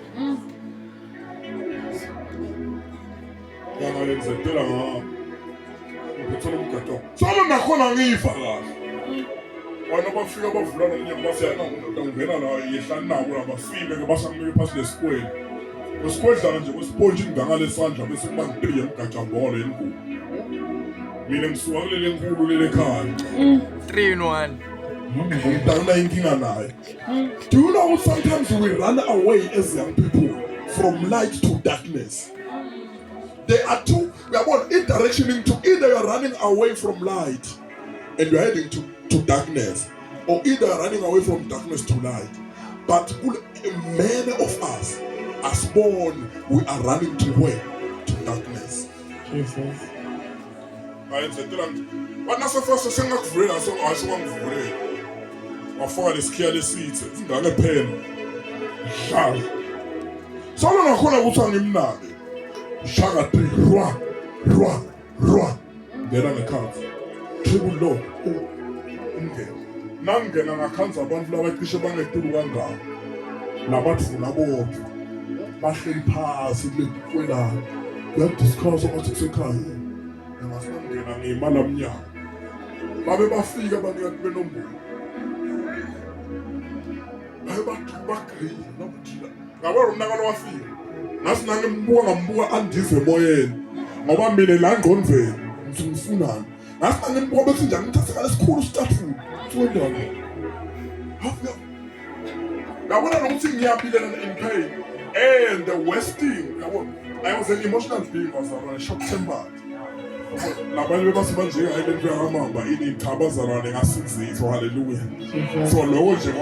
A: Yangayenzetela ngapha. Ngiphethe umgaqo. Solo nakhona ngiva kahle. Wena bafika bavula nomnyango base ungena la yehlani nabo laba sime ke basanginike phasi lesikwele. Kwesikwedlana nje kwesipontshi ngangalesandla bese kuba ngi-3 yemgaqambolo enkulu. Mina ngisuka kuleli enkulu leli ekhaya.
B: 3 in 1.
A: Ngidalula inkinga naye. Do you know sometimes we run away as young people from light to darkness? There are two, we are one in direction into either you are running away from light and you are heading to darkness, or either you are running away from darkness to light. But many of us, as born, we are running to where? To darkness.
C: Jesus.
A: Ngayenzetela nje. Wathi nasefasa sengakuvulela so hayi sokangivulela. Wafaka lesikhiya lesithe ingane phela. Dlala. Solo nakhona ukuthi angimnake. Shaka 3 rwa rwa rwa. Ngena ngekhathi. Triple low. Umngena. Nangena ngakhanza abantu labacishe bangetulu kangaka. Labathula bodwa. Bahleli phasi kule kwelana. Kuyadiscuss ngathi kusekhaya. Ngasangena ngimala mnyango. Babe bafika banika benombolo. Babe bathi bagrile nabuthila. Ngabona umnakalo wafika. Ngathi nangimbuka ngambuka andize emoyeni. Ngoba mina la ngqondweni ngithi ngifunani. Ngathi nangimbuka bethi nje ngithathe ngalesikhulu isicathulo. Kuthiwa Hafu Yabona nokuthi ngiyaphilana in pain. And the worst thing, yabona, I was an emotional being bazalwane, short tempered. Labanye bebase manje hayi lento yakamamba ini cha bazalwane ngasinziswa haleluya. So lokho nje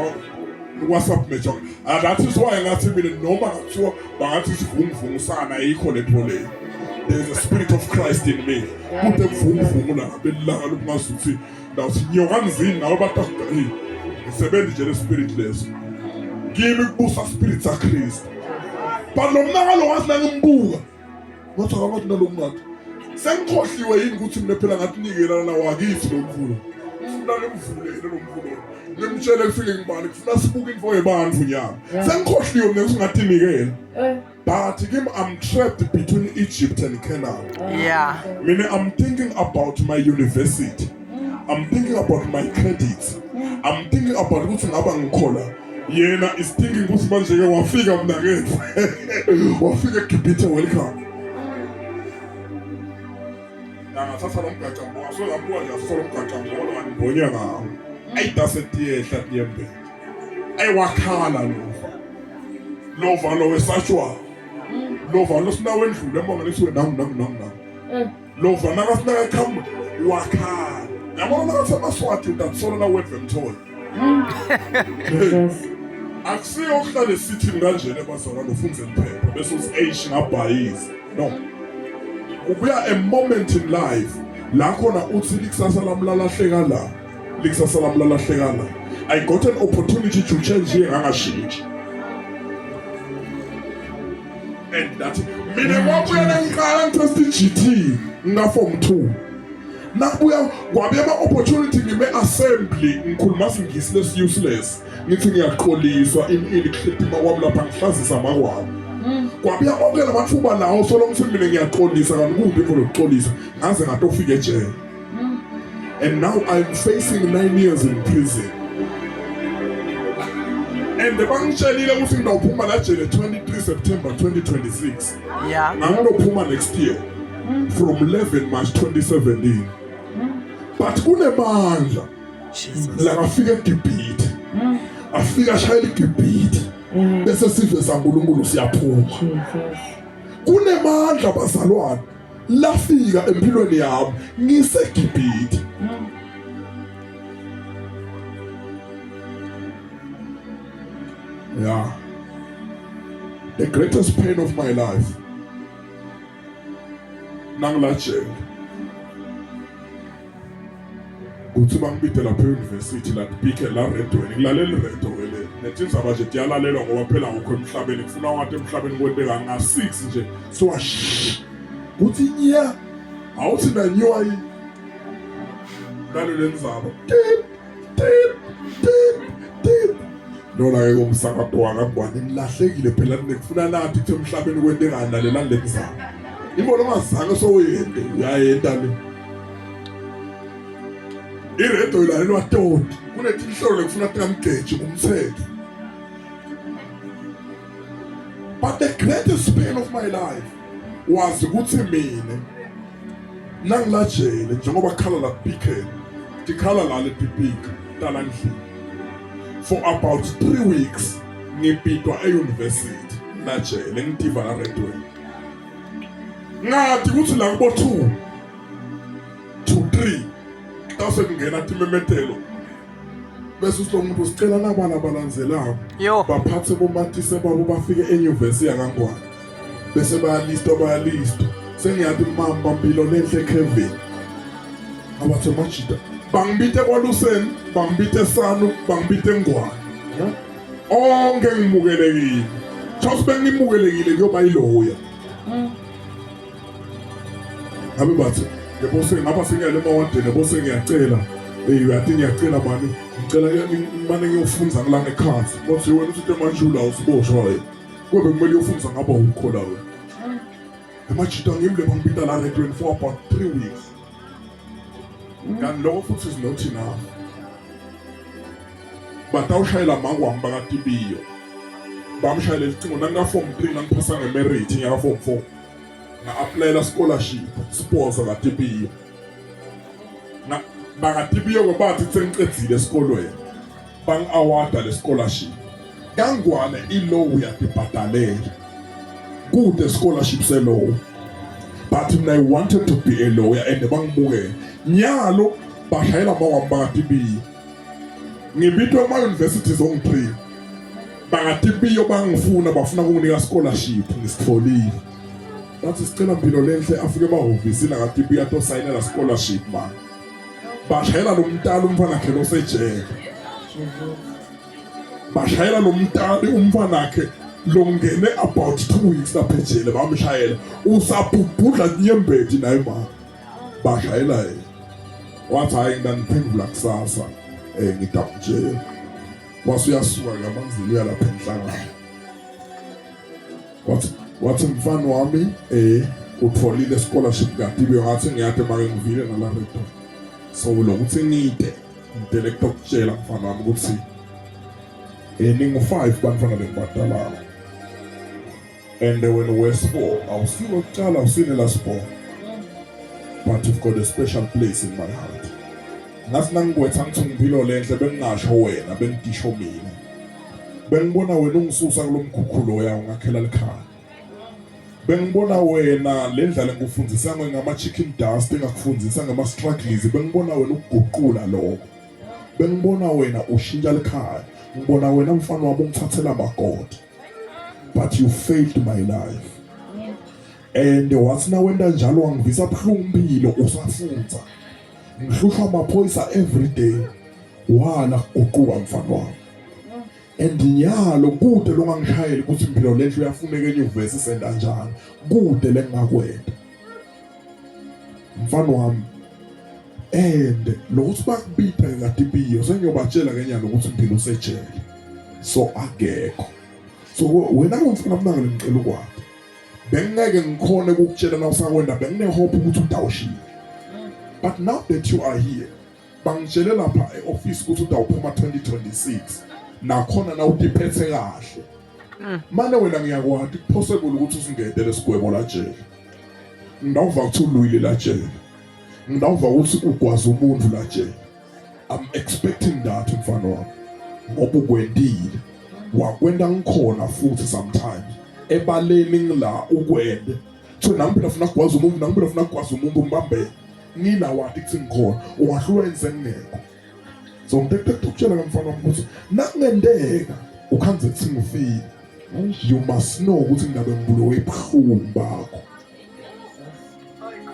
A: kwasubmit and that is why ngathi mina noma ngathiwa bangathi sivunguvungusana ayikho lento leyo. There is a spirit of Christ in me. Kude mvunguvungu la belilanga lokungazuthi ndawuthi nyoka nzini nawe batakuyi. Ngisebenza nje le spirit leso. Kimi kubusa spirit saKristu. But lo mnakalo wathi nangimbuka. Ngathi akabathi nalokungathi. Sengikhohliwe yini ukuthi mina phela ngatinikela la wakithi lo mvulo. Ufuna ngimvulele lo mvulo. Ngimtshele kufike ngibani kufuna sibuke info yebantu nyama. Sengikhohliwe mina ukuthi ngatinikela. But kim I'm trapped between Egypt and Canaan.
B: Yeah.
A: Mina I'm thinking about my university. I'm thinking about my credits. I'm thinking about ukuthi ngaba ngikhola. Yena is thinking ukuthi manje ke wafika mina kethu. Wafika eGibhithe welcome. Ngathatha lo mgaca mbo, so ngabuka nje ngathatha lo mgaca mbo ngangibonya ngawo. Ayi dase tiyehla tiyembele. Ayi wakhala lova. Lova lo wesatshwa. Lova lo sinawe endlule embonga lethiwe nangu nangu nangu nangu. Lova nakasinaka qhamuka wakhala. Yabona nakathi amaswati udatsola la wedwa emthola.
C: Jesus.
A: Akusiyo ukuhlala esithini kanjena ebazalwane ufunze liphepha bese uthi eish ngabhayiza. No. Kubuya a moment in life la khona uthi likusasa lami lalahleka la. Likusasa lami lalahleka la. I got an opportunity to change here ngangashintshi. And that mina kwabuya nangiqala ngitest GT nga form 2. Nakubuya kwabuya ama opportunity ngime assembly ngikhuluma singisi lesi useless. Ngithi ngiyaxoliswa in kuhletima kwami lapha ngihlazisa makwami. Kwabuya onke lamathuba lawo solo ngithi mina ngiyaxolisa kanti kubi into lokuxolisa ngaze ngatofika ejele. And now I'm facing 9 years in prison. And bangitshelile ukuthi ngidawuphuma la jele 23 September 2026.
B: Yeah.
A: Ngangilophuma next year from 11 March 2017. But kunemandla
B: Jesus.
A: la ngafika eGibhithe. Afika ashayela iGibhithe. Bese sive saNkulunkulu siyaphuma.
C: Jesus.
A: Kunemandla bazalwane lafika empilweni yami ngiseGibhithe. Yeah. The greatest pain of my life. Nangilajele. Kuthi bangibide lapha e-university la bike la redweni ngilalela iredo wele netindzaba nje tiyalalelwa ngoba phela awukho emhlabeni kufuna wathi emhlabeni kwenteka nga-6 nje so kuthi nya awuthi nanyiwa yini lalele ndzaba tip tip tip tip lona-ke komsakato wakangwane nilahlekile phela nikufuna nathi kuthi emhlabeni kwentekani lalelani le ndzaba imbono ongazange sowuyende uyayenda le iredo ilalelwa toti kunetinhlelo lekufuna tingamgeji ngumthetho. But the greatest pain of my life was ukuthi mina nangilajele njengoba khala la beacon tikhala la letipika talandlini for about 3 weeks ngibhidwa e-university lajele ngitiva la redweni ngathi ukuthi la kubo 2 to 3 tase kungena timemetelo bese usilo muntu sicela nabana balandzelako
B: Yo.
A: baphathe bomatise babo bafike enyuvesi yakangwane bese bayalistwa bayalistwa sengiyathi mamba mpilo lenhle Kevin abathe majida bangibite kwaluseni bangibite sanu bangibite ngwane onke ngimukelekile Charles bengimukelekile kuyoba yiloya ngabe bathi yebo sengapha sengiyale emawadeni yebo sengiyacela hey uyathi ngiyacela bani ngicela ke ngimane ngiyofunza ngila ngekhathi bathi wena uthi manje ula usiboshwa wena kube kumele uyofunza ngaba ukho la wena emajita ngimle bangibita la redweni for about 3 weeks kanti lokho futhi is not enough batawushayela makwami bakatibiyo bamshayela icingo nangika-form 3 nangiphasa ngemerit ngiyaka-form 4 nga-aplayela scholarship sponsor katibiyo bakatibiyo bathi sengicedzile esikolweni bangi-awada le scholarship kangwane i-law uyatibhadalela kude scholarship se-law but mina I wanted to be a lawyer and bangibukele nyalo bashayela mawami bakatibiyo ngibitwe ema-universities ongu-3 bakatibiyo bangifuna bafuna ukunginika scholarship ngisitfolile bathi sicela mpilo lenhle afike emahhovisini akatibiyo atosayinela scholarship ma bashayela lo mntala umfana wakhe losejele bashayela lo mntali umfana wakhe. Longene about 2 weeks lapha ejele bamshayela usabhubhudla nyembeti naye ma bashayela yena wathi hayi ngitaniphendula kusasa ngitamtshela wase uyasuka ngamanzini uya lapha enhlangano wathi mfana wami utholile scholarship kadibe ngathi ngiyade make ngivile nala redo so lokuthi ngide ngidele kutokutshela mfana wami ukuthi ningu-5 bantwana bengibadalako and when verse 4 awusiko kuqala awusine last born but you've got a special place in my heart. Ngathi nangikwetha ngithi ngimpilo lenhle bengingasho wena bengitisho mina bengibona wena ungisusa kulomkhukhulo yawo ngakhela likhaya bengibona wena le ndlela engikufundisa ngama-chicken dust engakufundisa ngama-struggles bengibona wena ukuguqula lokho bengibona wena ushintsha likhaya ngibona wena mfana wami ungithathela amagodi but you failed my life and wathi nawenta njalo wangivisa buhlungu impilo usafunza ngihlushwa amaphoyisa every day wala kuguquka mfana wami and nyalo kude longangishayeli ukuthi impilo lenhle uyafuneka enyuvesi senda njani kude lengingakwenda mfana wami and lokuthi bakubita ngadibiyo sengiyobatshela ngenyalo ukuthi impilo usejele so akekho so wena ngomfana mnanga ngicela ukwati bengeke ngikhone ukukutshela na usakwenda bengine hope ukuthi utawushiya but now that you are here bangitshele lapha e-office ukuthi utawuphuma 2026 nakhona na utiphethe kahle mane wena ngiyakwati possible ukuthi usingede lesigwebo la jele ngidawuva ukuthi ulwile la jele ngidawuva ukuthi ugwaza umuntu la jele I'm expecting that mfana wami ngoba ukwendile wakwenda ngikhona futhi sometimes ebaleni ngila ukwende so nami phela funa kugwaza umuntu nami phela funa kugwaza umuntu umbambe ngila wathi kuthi ngikhona ungahlulwa yini sengingekho so ngithe kutshela kamfana wami ukuthi nakungenteka ukhanze kuthi ngifile you must know ukuthi ngingabe ngibulewe ibuhlungu bakho.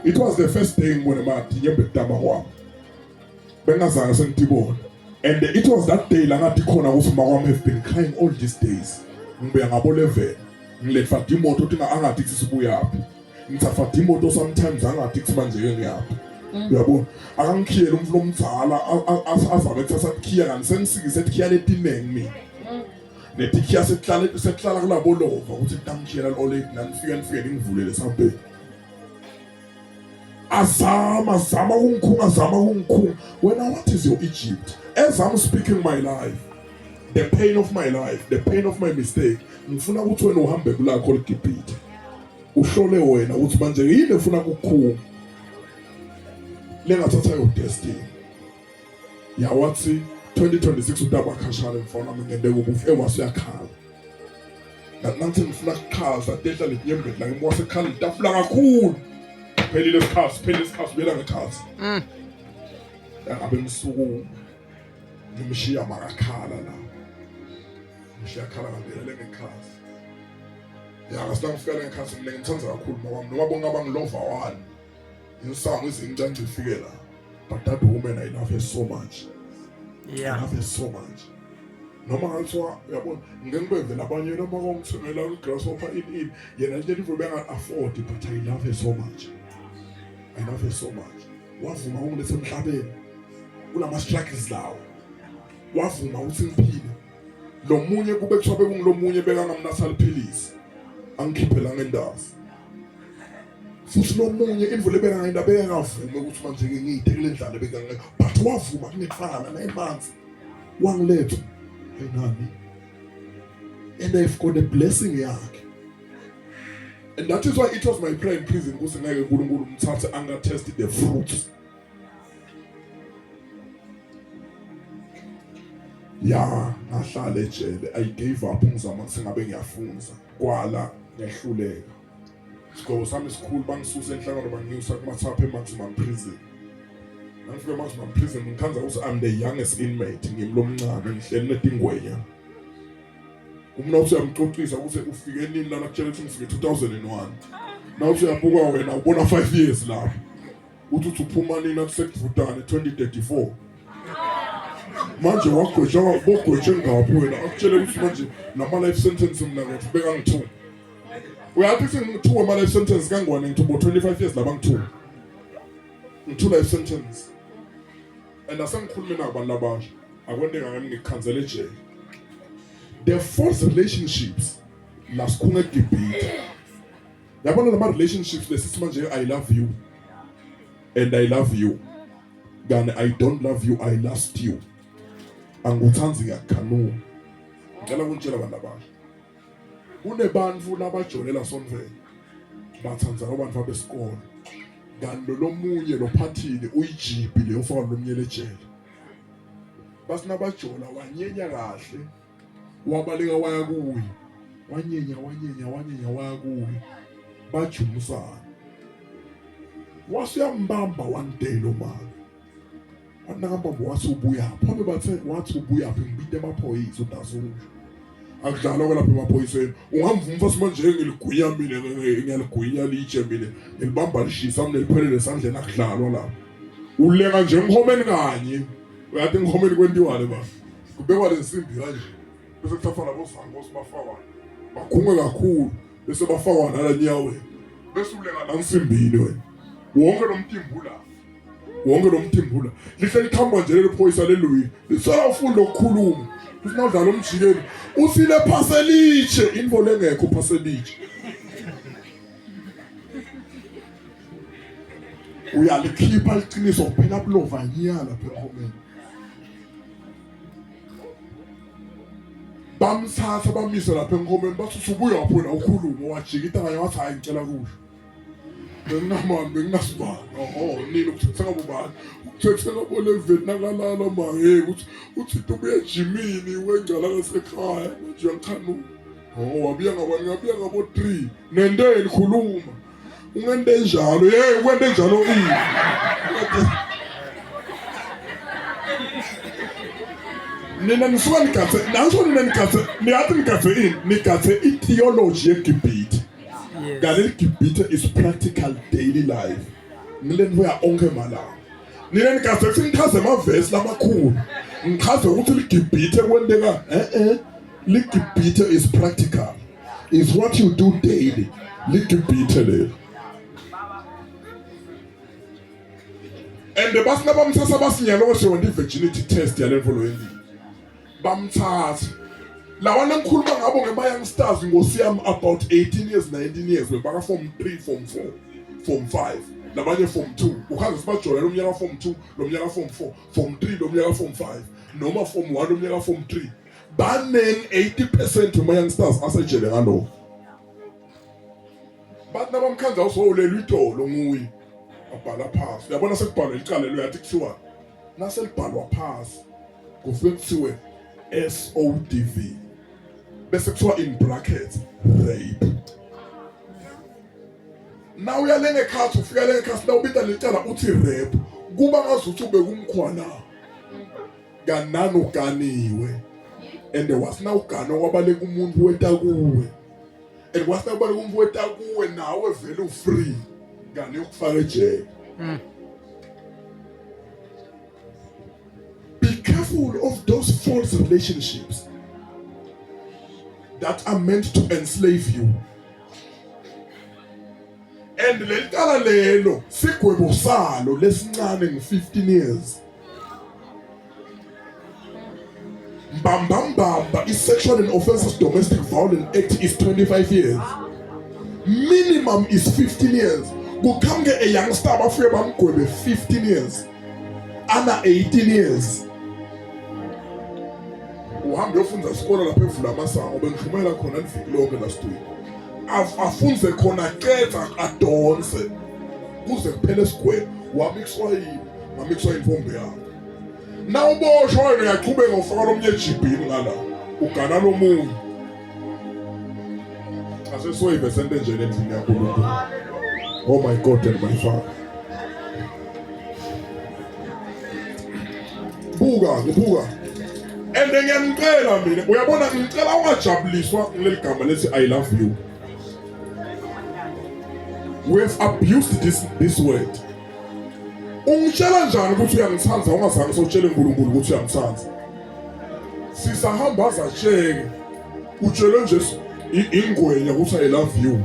A: It was the first day ngibone mati nyembetama kwami bengazange sengitibona and it was that day la ngathi khona ukuthi mama wami have been crying all these days ngibuya ngabo 11 ngiletha imoto ukuthi angathi sisibuyaphi ngithatha imoto sometimes angathi kuthi manje ke ngiyaphi uyabona akangikhiyele umfula omdala azame kuthatha ikhiya kanti sengisikise ikhiya letiningi mina netikhiya sekuhlala kulabo lova ukuthi ngitamkhiyela olady nanifika nifike ningivulele sambeni azama zama ukungikhunga zama ukungikhunga wena what is your Egypt as I'm speaking my life the pain of my life the pain of my mistake ngifuna ukuthi wena uhambe kulakho ligibhithe uhlole wena ukuthi manje yini efuna ukukhunga lengathatha your destiny yawathi 2026 utabakhashana mfana wami ngende kubufu ewasuyakhala ngathi ngifuna kuchaza tehla letinyembeti la ngimwa sekhala itafula kakhulu phelile isikhathi phelile isikhathi buyela ngekhathi ngabe ngisuku ngimshiya makakhala la ngishiya khala ngabuyela ngekhathi ya ngasina ngifika ngekhathi mina ngimthanda kakhulu mama noma bonke abangilova wani insangu izincanci ifike la but that woman I love her so much.
B: Yeah.
A: I love her so much. Noma ngathiwa uyabona ngike ngibeve labanye noma kongithengela i-grasshopper in yena nje live benga afford but I love her so much. I love her so much. Wavuma ukungiletha emhlabeni kulama struggles lawo. Wavuma ukuthi ngiphile. Lo munye kube kuthiwa bekungilomunye bekangamnatha liphilisi. Angikhiphela ngendazi. Futhi lomunye imvula ebekangayinda bekangavumi ukuthi manje ke ngiyide kule ndlala bekangayo but wavuma kunefana 9 months wangiletha ayinani and I've got a blessing yakhe and that is why it was my prayer in prison ukuthi ngeke uNkulunkulu umthathe anga test the fruits ya ngahlala ejele I gave up ngizama ukuthi ngabe ngiyafunza kwala ngehluleka isigwebo sami sikhulu bangisusa enhlangano bangiyusa kumathapha e-maximum prison ngangifika e-maximum prison ngikhanza ukuthi I'm the youngest inmate ngimlomncane ngihleli netingwenya umna uthi uyamxoxisa ukuthi ufike nini lana kutshela ukuthi ngifike 2001 na uthi uyabuka wena ubona 5 years lapho uthi uthi uphuma nini athi sekuvutane 2034 Manje wagwetshwa bogwetshwe ngaphi wena akutshele ukuthi manje nama life sentence mina ngathi beka ngithu. Uyathi sengithu ama life sentence kangwane ngithu bo 25 years laba ngithu. Ngithu life sentence. And asengikhulume nabantu labasha. Akwenteka ngami ngikhanzele ejele. The false relationships lasikhunga eGibhithe. Yabona lama relationships lesithi manje I love you and I love you. Kani I don't love you I lust you. Angikuthandi ngiyakukhanuka. Ngicela ukunitshela abantu abasha. Kunebantu labajolela sonvele. Bathandza abantu abesikole. Kanti lo lomunye lophathile uyijipi leyo ufaka lomunye lejele. Basinabajola wanyenya kahle. Wabaleka waya kuye. Wanyenya wanyenya wanyenya waya kuye. Bajumusana. Wasuyambamba one day lo mama. Wanakambamba wathi ubuyaphi? Wabe bathe wathi ubuyaphi ngibinte amaphoyisa udazunje. Akudlalwa kwalapha emaphoyiseni. Ungamvuma mfasi manje ngiligunya mina ngiyaligunya litshe mina ngilibamba lishisa mina liphelele esandleni akudlalwa lapha. Ulenga nje emhomeni kanye. Uyathi emhomeni kwentiwane ba. Kubekwa lensimbi kanje. Bese kuthathwa labo zangosi bafakwa. Bakhunge kakhulu bese bafakwa nala nyaweni. Bese ulenga la nsimbini wena. Wonke lo mtimbu la. Wonke lo mtimbu la. Lihle lithamba nje leli phoyisa leluyi. Lisafunda ukukhuluma. Usinawudlala umjikeli. Usile phaselitshe info lengekho phaselitshe. Uyalikhipha liqiniso kuphela bulova nya lapha ekhomeni. Bamthatha bamisa lapha enkomeni bathi usubuya waphi wena ukhulume wajika intanga wathi hayi ngicela kusho. Benginamani benginasibani oho nini ukuthetha ngabo bani ukuthetha ngabo leveni nakalala ma hey uthi uthi ubuye ejimini wengcala ngasekhaya manje uyangikhanuka. Oh wabuya ngabani ngabuya ngabo 3 nenteni khuluma. Ungente njalo hey ukwente njalo ini. Nina nisuka nigathe nanso nina nigathe niyathi nigathe ini nigathe i-theology yeGibhithe.
B: Yes.
A: Kanti iGibhithe is practical daily life. Ngilento ya onke malanga. Nina nigathe kuthi ngichaze amavesi lamakhulu. Ngichaze ukuthi liGibhithe kwenteka LiGibhithe is practical. Is what you do daily. LiGibhithe lelo. And basina bamthatha basinyalo kwase wena i-virginity test yale mfolo yendini. Bamthatha. Lawana ngikhuluma ngabo ngema youngsters ngosiyami about 18 years 19 years bebaka form 3 form 4 form 5 labanye form 2 ukhaze sibajolela umnyaka form 2 lo mnyaka form 4 form 3 lo mnyaka form 5 noma form 1 lo mnyaka form 3 baningi 80% wema youngsters asejele ngalokho. Bathi nabamkhandla usowulelwa idolo nguye abhala phasi. Uyabona sekubhalwe icala uyathi kuthiwa naselibhalwa phasi kufike kuthiwe SODV bese kuthiwa in brackets rape. Na uyale ngekhathi ufika le ngekhathi nawubita lecala uthi rape kuba ngazuthi ubekumkhwana kanani uganiwe and wasina ugana kwabaleka umuntu weta kuwe and wasina kubaleka umuntu weta kuwe nawe vele ufree kani yokufaka ejele. Be careful of those false relationships that are meant to enslave you. And leli cala lelo sigwebo salo lesincane ngu-15 years. Mbamba mbamba i-Sexual and Offences Domestic Violence Act is 25 years. Minimum is 15 years. Kuqhamuke a youngster abafike bamgwebe 15 years. Ana 18 years. Uhambe uyofunda isikole lapha evula amasango bengishumela khona liviki lonke last week. Afunze khona qeda adonse kuze kuphele isigwebo wamixwa yini wamixwa intombi yakho. Nawuboshwa wena uyaqhubeka ufaka lomnye ejibhini ngala ugana lomunye. Asesoyive sente nje endlini yaNkulunkulu. Oh my God and my Father. Buka, ngibuka. And ngiyanicela mina, uyabona ngicela ungajabuliswa ngileli gama lethi I love you. We have abused this word. Ungitshela njani ukuthi uyangithanda ungazange sewutshele uNkulunkulu ukuthi uyangithanda? Sisahamba azatsheke. Utshelwe nje ingwenya ukuthi I love you.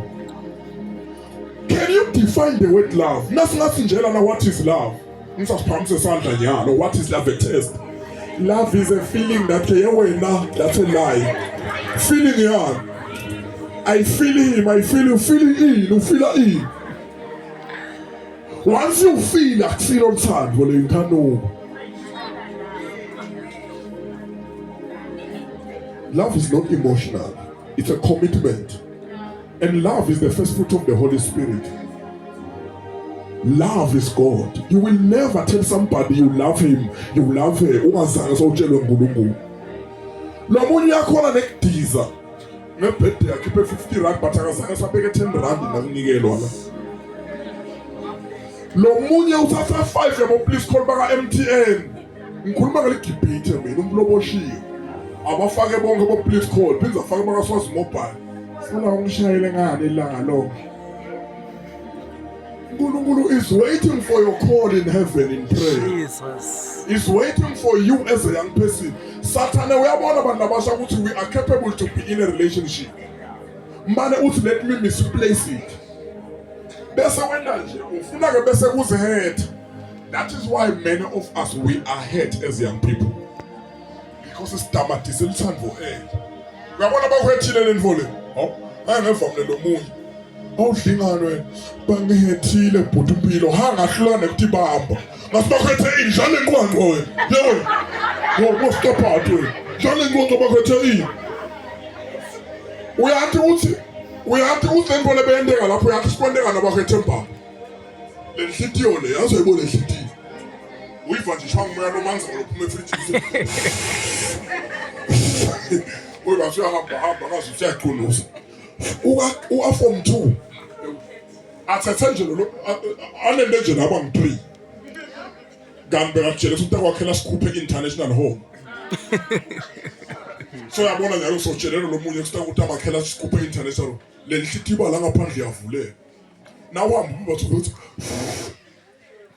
A: Can you define the word love? Nasingathi nje lana what is love? Ngisasiphakamise isandla nyalo what is love a test? Love is a feeling that ye wena that's a lie. Feeling yani. I feel him, I feel you, feel in, you feel in. Once you feel akusilo luthando le inkanuko. Love is not emotional. It's a commitment. And love is the first fruit of the Holy Spirit. Love is God. You will never tell somebody you love him, you love her, ungazange sowutshelwe uNkulunkulu. Lo munye uyakhona nekudiza ngebhede yakhiphe 50 rand but akazange sabeke 10 rand nakunikelwa la. Lo munye uthatha 5 yabo please call baka MTN. Ngikhuluma ngeligibhithe mina umuntu loboshiwe. Abafake bonke bo please call, phinde afake baka Swazi Mobile. Funa ungishayele ngani ilanga lonke. uNkulunkulu is waiting for your call in heaven in prayer.
B: Jesus.
A: Is waiting for you as a young person. Sathane uyabona abantu abasha ukuthi we are capable to be in a relationship. Mane uthi let me misplace it. Bese wena nje ufuna ke bese kuze hurt. That is why many of us we are hurt as young people. Because sidamatise luthando eh. Uyabona bakuhethile le nto le. Hawu, angeva mina lo munye. Awudlingani wena. Bangihethile bhuti impilo. Ha ngahluleka nekutibamba. Ngathi bakuhethe ini dlala inqwanqwa wena. Yebo. Wo stop out wena. Dlala inqwanqwa bakuhethe ini. Uyathi uthi uyathi uthi lento lebeyenteka lapho uyathi sikwenteka nabahethe mbamba. Le nhliziyo le yazi uyayibona le nhliziyo. Uyiva nje ishaya ngumoya lomanzi lophuma efrijini. Uyiva usuyahamba hamba ngaze usuyacunusa. Uka uka form 2. Athethe nje lo anende nje laba ngi3. Kanti bekakutshela ukuthi utakwakhe sikhuphe international home. So yabona njalo sotshelela lo munye ukuthi utabakhela sikhuphe international. Le nhliziyo la ngaphandle yavuleka. Nawuhamba uba ukuthi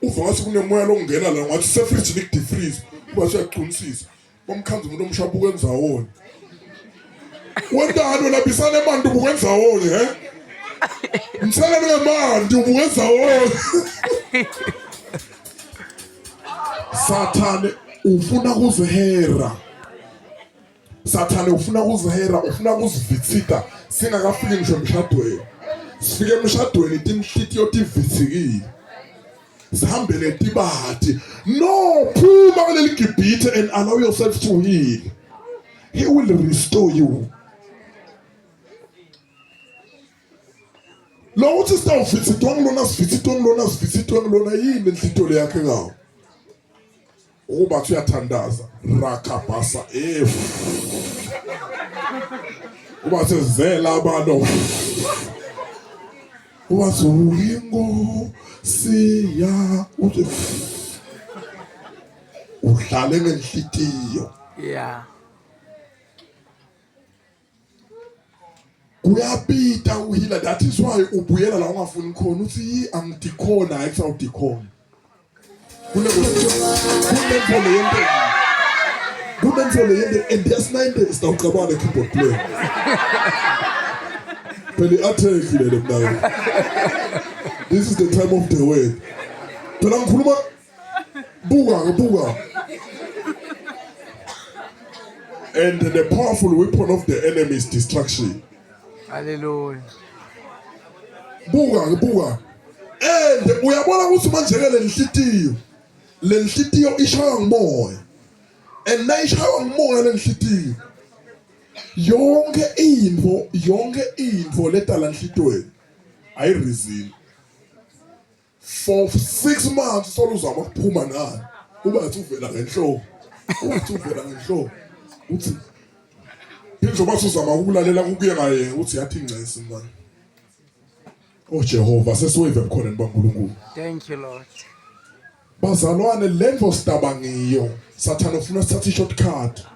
A: uva ngathi kunemoya lokungena la ngathi sefrijini kudifreeze uba uyacunisisa bamkhanza umuntu omsha buka enzawoni wentani wena bisana emanti ubuka enzawoni he mthelele ngemanti ubuka enzawoni sathane ufuna kuzihera Sathane ufuna kuzihera ufuna kuzivitsita singakafiki ngisho emshadweni sifike emshadweni tinhlitiyo tivitsikile sihambele tibati no phuma kuleli gibhithe and allow yourself to heal he will restore you lo uthi sitawuvitsitwa ngilona sivitsitwa ngilona sivitsitwa ngilona yini inhlitiyo leyakhe ngawo ukuba athi uyathandaza rakhabhasa if uba sezela abantu uba suyinkosi ya uthi udlale ngenhlitiyo
B: Yeah.
A: Kuyapita uhila that is why ubuyela la ungafuni khona uthi yi angidikhona hayi kusawudikhona. Kunemfolo yento. Kunemfolo yento and yes nine days nawucabana keyboard player. Phela i-attack le mnaka. This is the time of the word. Phela ngikhuluma buka buka. And the powerful weapon of the enemy is destruction.
B: Hallelujah.
A: Buka buka. And uyabona ukuthi manje ke lenhlitiyo lenhlitiyo ishaywa ngumoya. And nayishaywa ngumoya lenhlitiyo yonke into yonke into ledala enhlitiyweni ayirizini. For 6 months solo uzama ukuphuma nani uba athi uvela ngenhloko uthi uvela ngenhloko uthi njengoba usuzama ukulalela kukuye ngaye uthi yathi ingcesi mngani Oh Jehova sesiweve ebukhoneni baNkulunkulu.
B: Thank you Lord.
A: Bazalwane lento sidabangiyo sathana ufuna sithathe shortcut.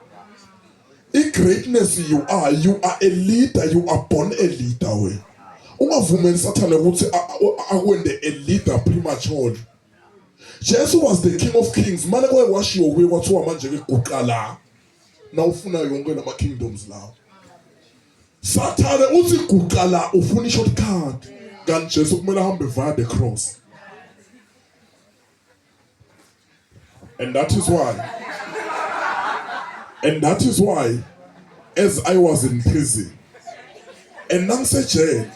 A: I greatness you are you are a leader you are born a leader we. Ungavumeli sathane ukuthi akwende a leader prematurely. Jesu was the king of kings manje kwaye kwashiwo kuye kwathiwa manje ke guqa la. Nawufuna yonke lama kingdoms lawo. Sathane uthi guqa la ufuna i-shortcut kanti Jesu kumele ahambe via the cross. And that is why and that is why as I was in prison and nangisejele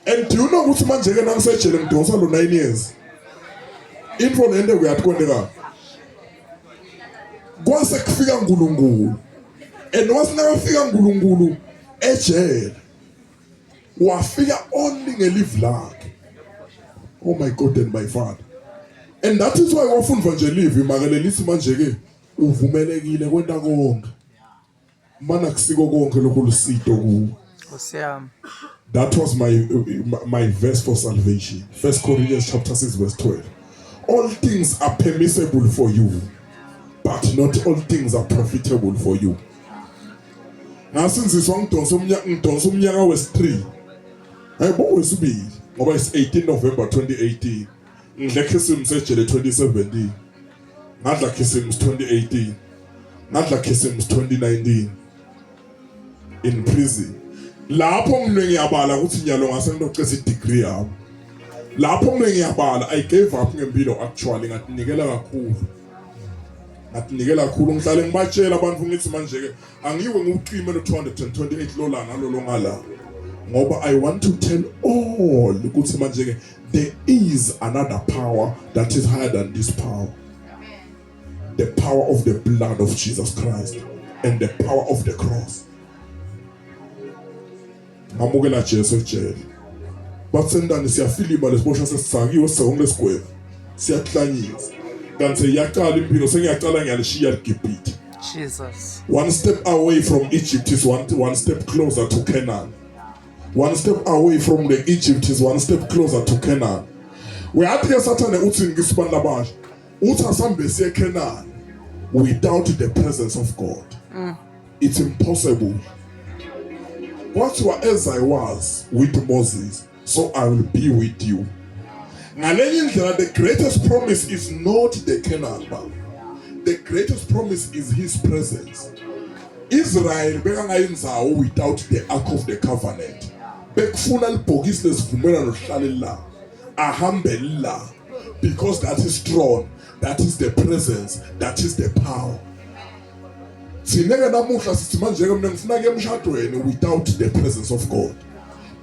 A: and do you know ukuthi manje ke nangisejele ngidonsa lo 9 years info lento uyathi kwenteka kwase kufika uNkulunkulu and once nakafika uNkulunkulu ejele wafika only ngelive lakhe oh my god and my father and that is why wafundwa nje live make lelithi manje ke uvumelekile kwenta konke mana kusiko konke lokhu lusito kuwe
B: Nkosi yami.
A: That was my verse for salvation. First Corinthians chapter 6 verse 12. All things are permissible for you, but not all things are profitable for you. Ngasinziswa ngidonsa umnyaka ngidonsa umnyaka wesi-3. Hayibo wesibili ngoba is 18 November 2018. Ngidle Christmas ejele 2017. Ngadla Christmas 2018. Ngadla Christmas 2019. In prison. Lapho ngine ngiyabala ukuthi nyalo ngase ngidocesa i-degree yami. Lapho ngine ngiyabala I gave up ngempilo actually ngatinikela kakhulu. Ngatinikela kakhulu ngihlale ngibatshela abantu ngithi manje ke angiwe ngiwucime lo 228 lola nalolo ngala. Ngoba I want to tell all ukuthi manje ke there is another power that is higher than this power. The power of the blood of Jesus Christ and the power of the cross. Ngamukela Jesu ejele. Bathi sendani siyafilima lesiboshwa sesisakiwe sisonke lesigwebo. Siyahlanyisa. Kanti seyiyaqala impilo sengiyaqala ngiyalishiya ligibhithe.
B: Jesus.
A: One step away from Egypt is one step closer to Canaan. One step away from the Egypt is one step closer to Canaan. Uyathi ke Sathane uthini kisibani labasha? Uthi asambe siye Canaan without the presence of God. It's impossible. Kwathiwa as I was with Moses, so I will be with you. Ngalenye indlela the greatest promise is not the Canaan but the greatest promise is his presence. Israel bekangayindzawo without the ark of the covenant. Bekufuna libhokisi lesivumelwano lihlale la. Ahambe la because that is throne, that is the presence, that is the power. Thina ke namuhla sithi manje ke mina ngifuna ke emshadweni without the presence of God.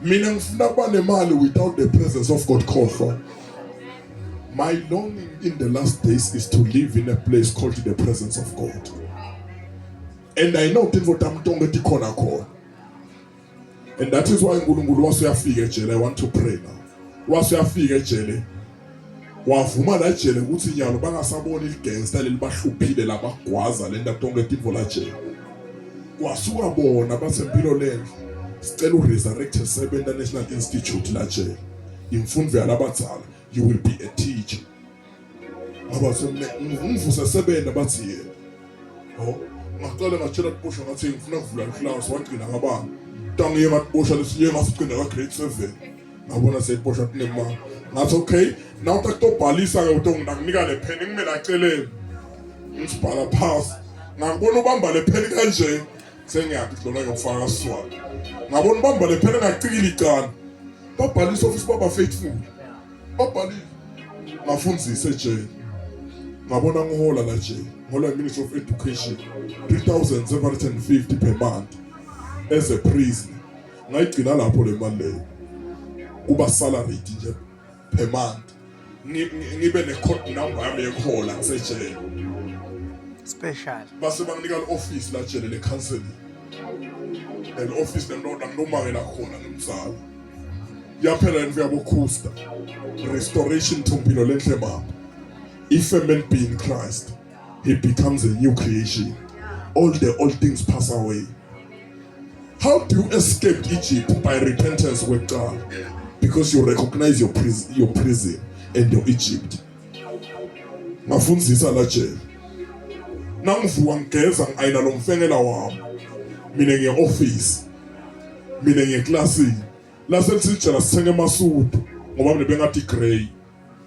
A: Mina ngifuna kuba nemali without the presence of God khohlwa. My longing in the last days is to live in a place called the presence of God. And I know tintfo tami tonke tikhona khona. And that is why uNkulunkulu wase uyafika ejele. I want to pray now. Wase uyafika ejele. Wavuma la ejele ukuthi nyalo bangasaboni ligangster lelibahluphile labagwaza lento tonke tintfo la jele. Kwasuka bona basempilo lenhle. Sicela uresurrect Sebenta National Institute la jele. Imfundo yalabadzala you will be a teacher. Ngoba semne ngivuse sebenta bathi yena. Oh, ngaqala ngatshela kuboshwa ngathi ngifuna kuvula iclass wagcina ngabani. Tangiye ngakuboshwa lesinye ngasigcina ka grade 7. Ngabona sekuboshwa kunemali. Ngathi okay, now takutobhalisa ke utonginika le pen ngimele aceleni. Ngisibhala phasi. Ngakubona ubamba le pen kanje. Sengiyathi lona ngiyofaka siswati. Ngabona ubamba le pen ngacikile icala. Babhalisa office baba faithful. Babhalile. Ngafundzisa ejele. Ngabona ngihola la jele. Ngihola Ministry of Education 3750 per month as a prisoner. Ngayigcina lapho le mali leyo. Kuba salary nje per month. Ngibe ne code number yami yekuhola ngisejele.
B: Special.
A: Base banginika le-office la jele le counseling. Le office lendoda nginomangela khona ngimzala. Yaphela lento yabo Costa. Restoration to mpilo lenhle baba. If a man be in Christ, he becomes a new creation. All the old things pass away. How do you escape Egypt? By repentance kwekuqala. Because you recognize your prison and your Egypt. Ngafundzisa la jele. Nangivuka ngigeza ngiayina lo mfengela wami. Mina ngiye office. Mina ngiye klasini. Lase lisijela sithenga emasudu ngoba mina bengathi grey.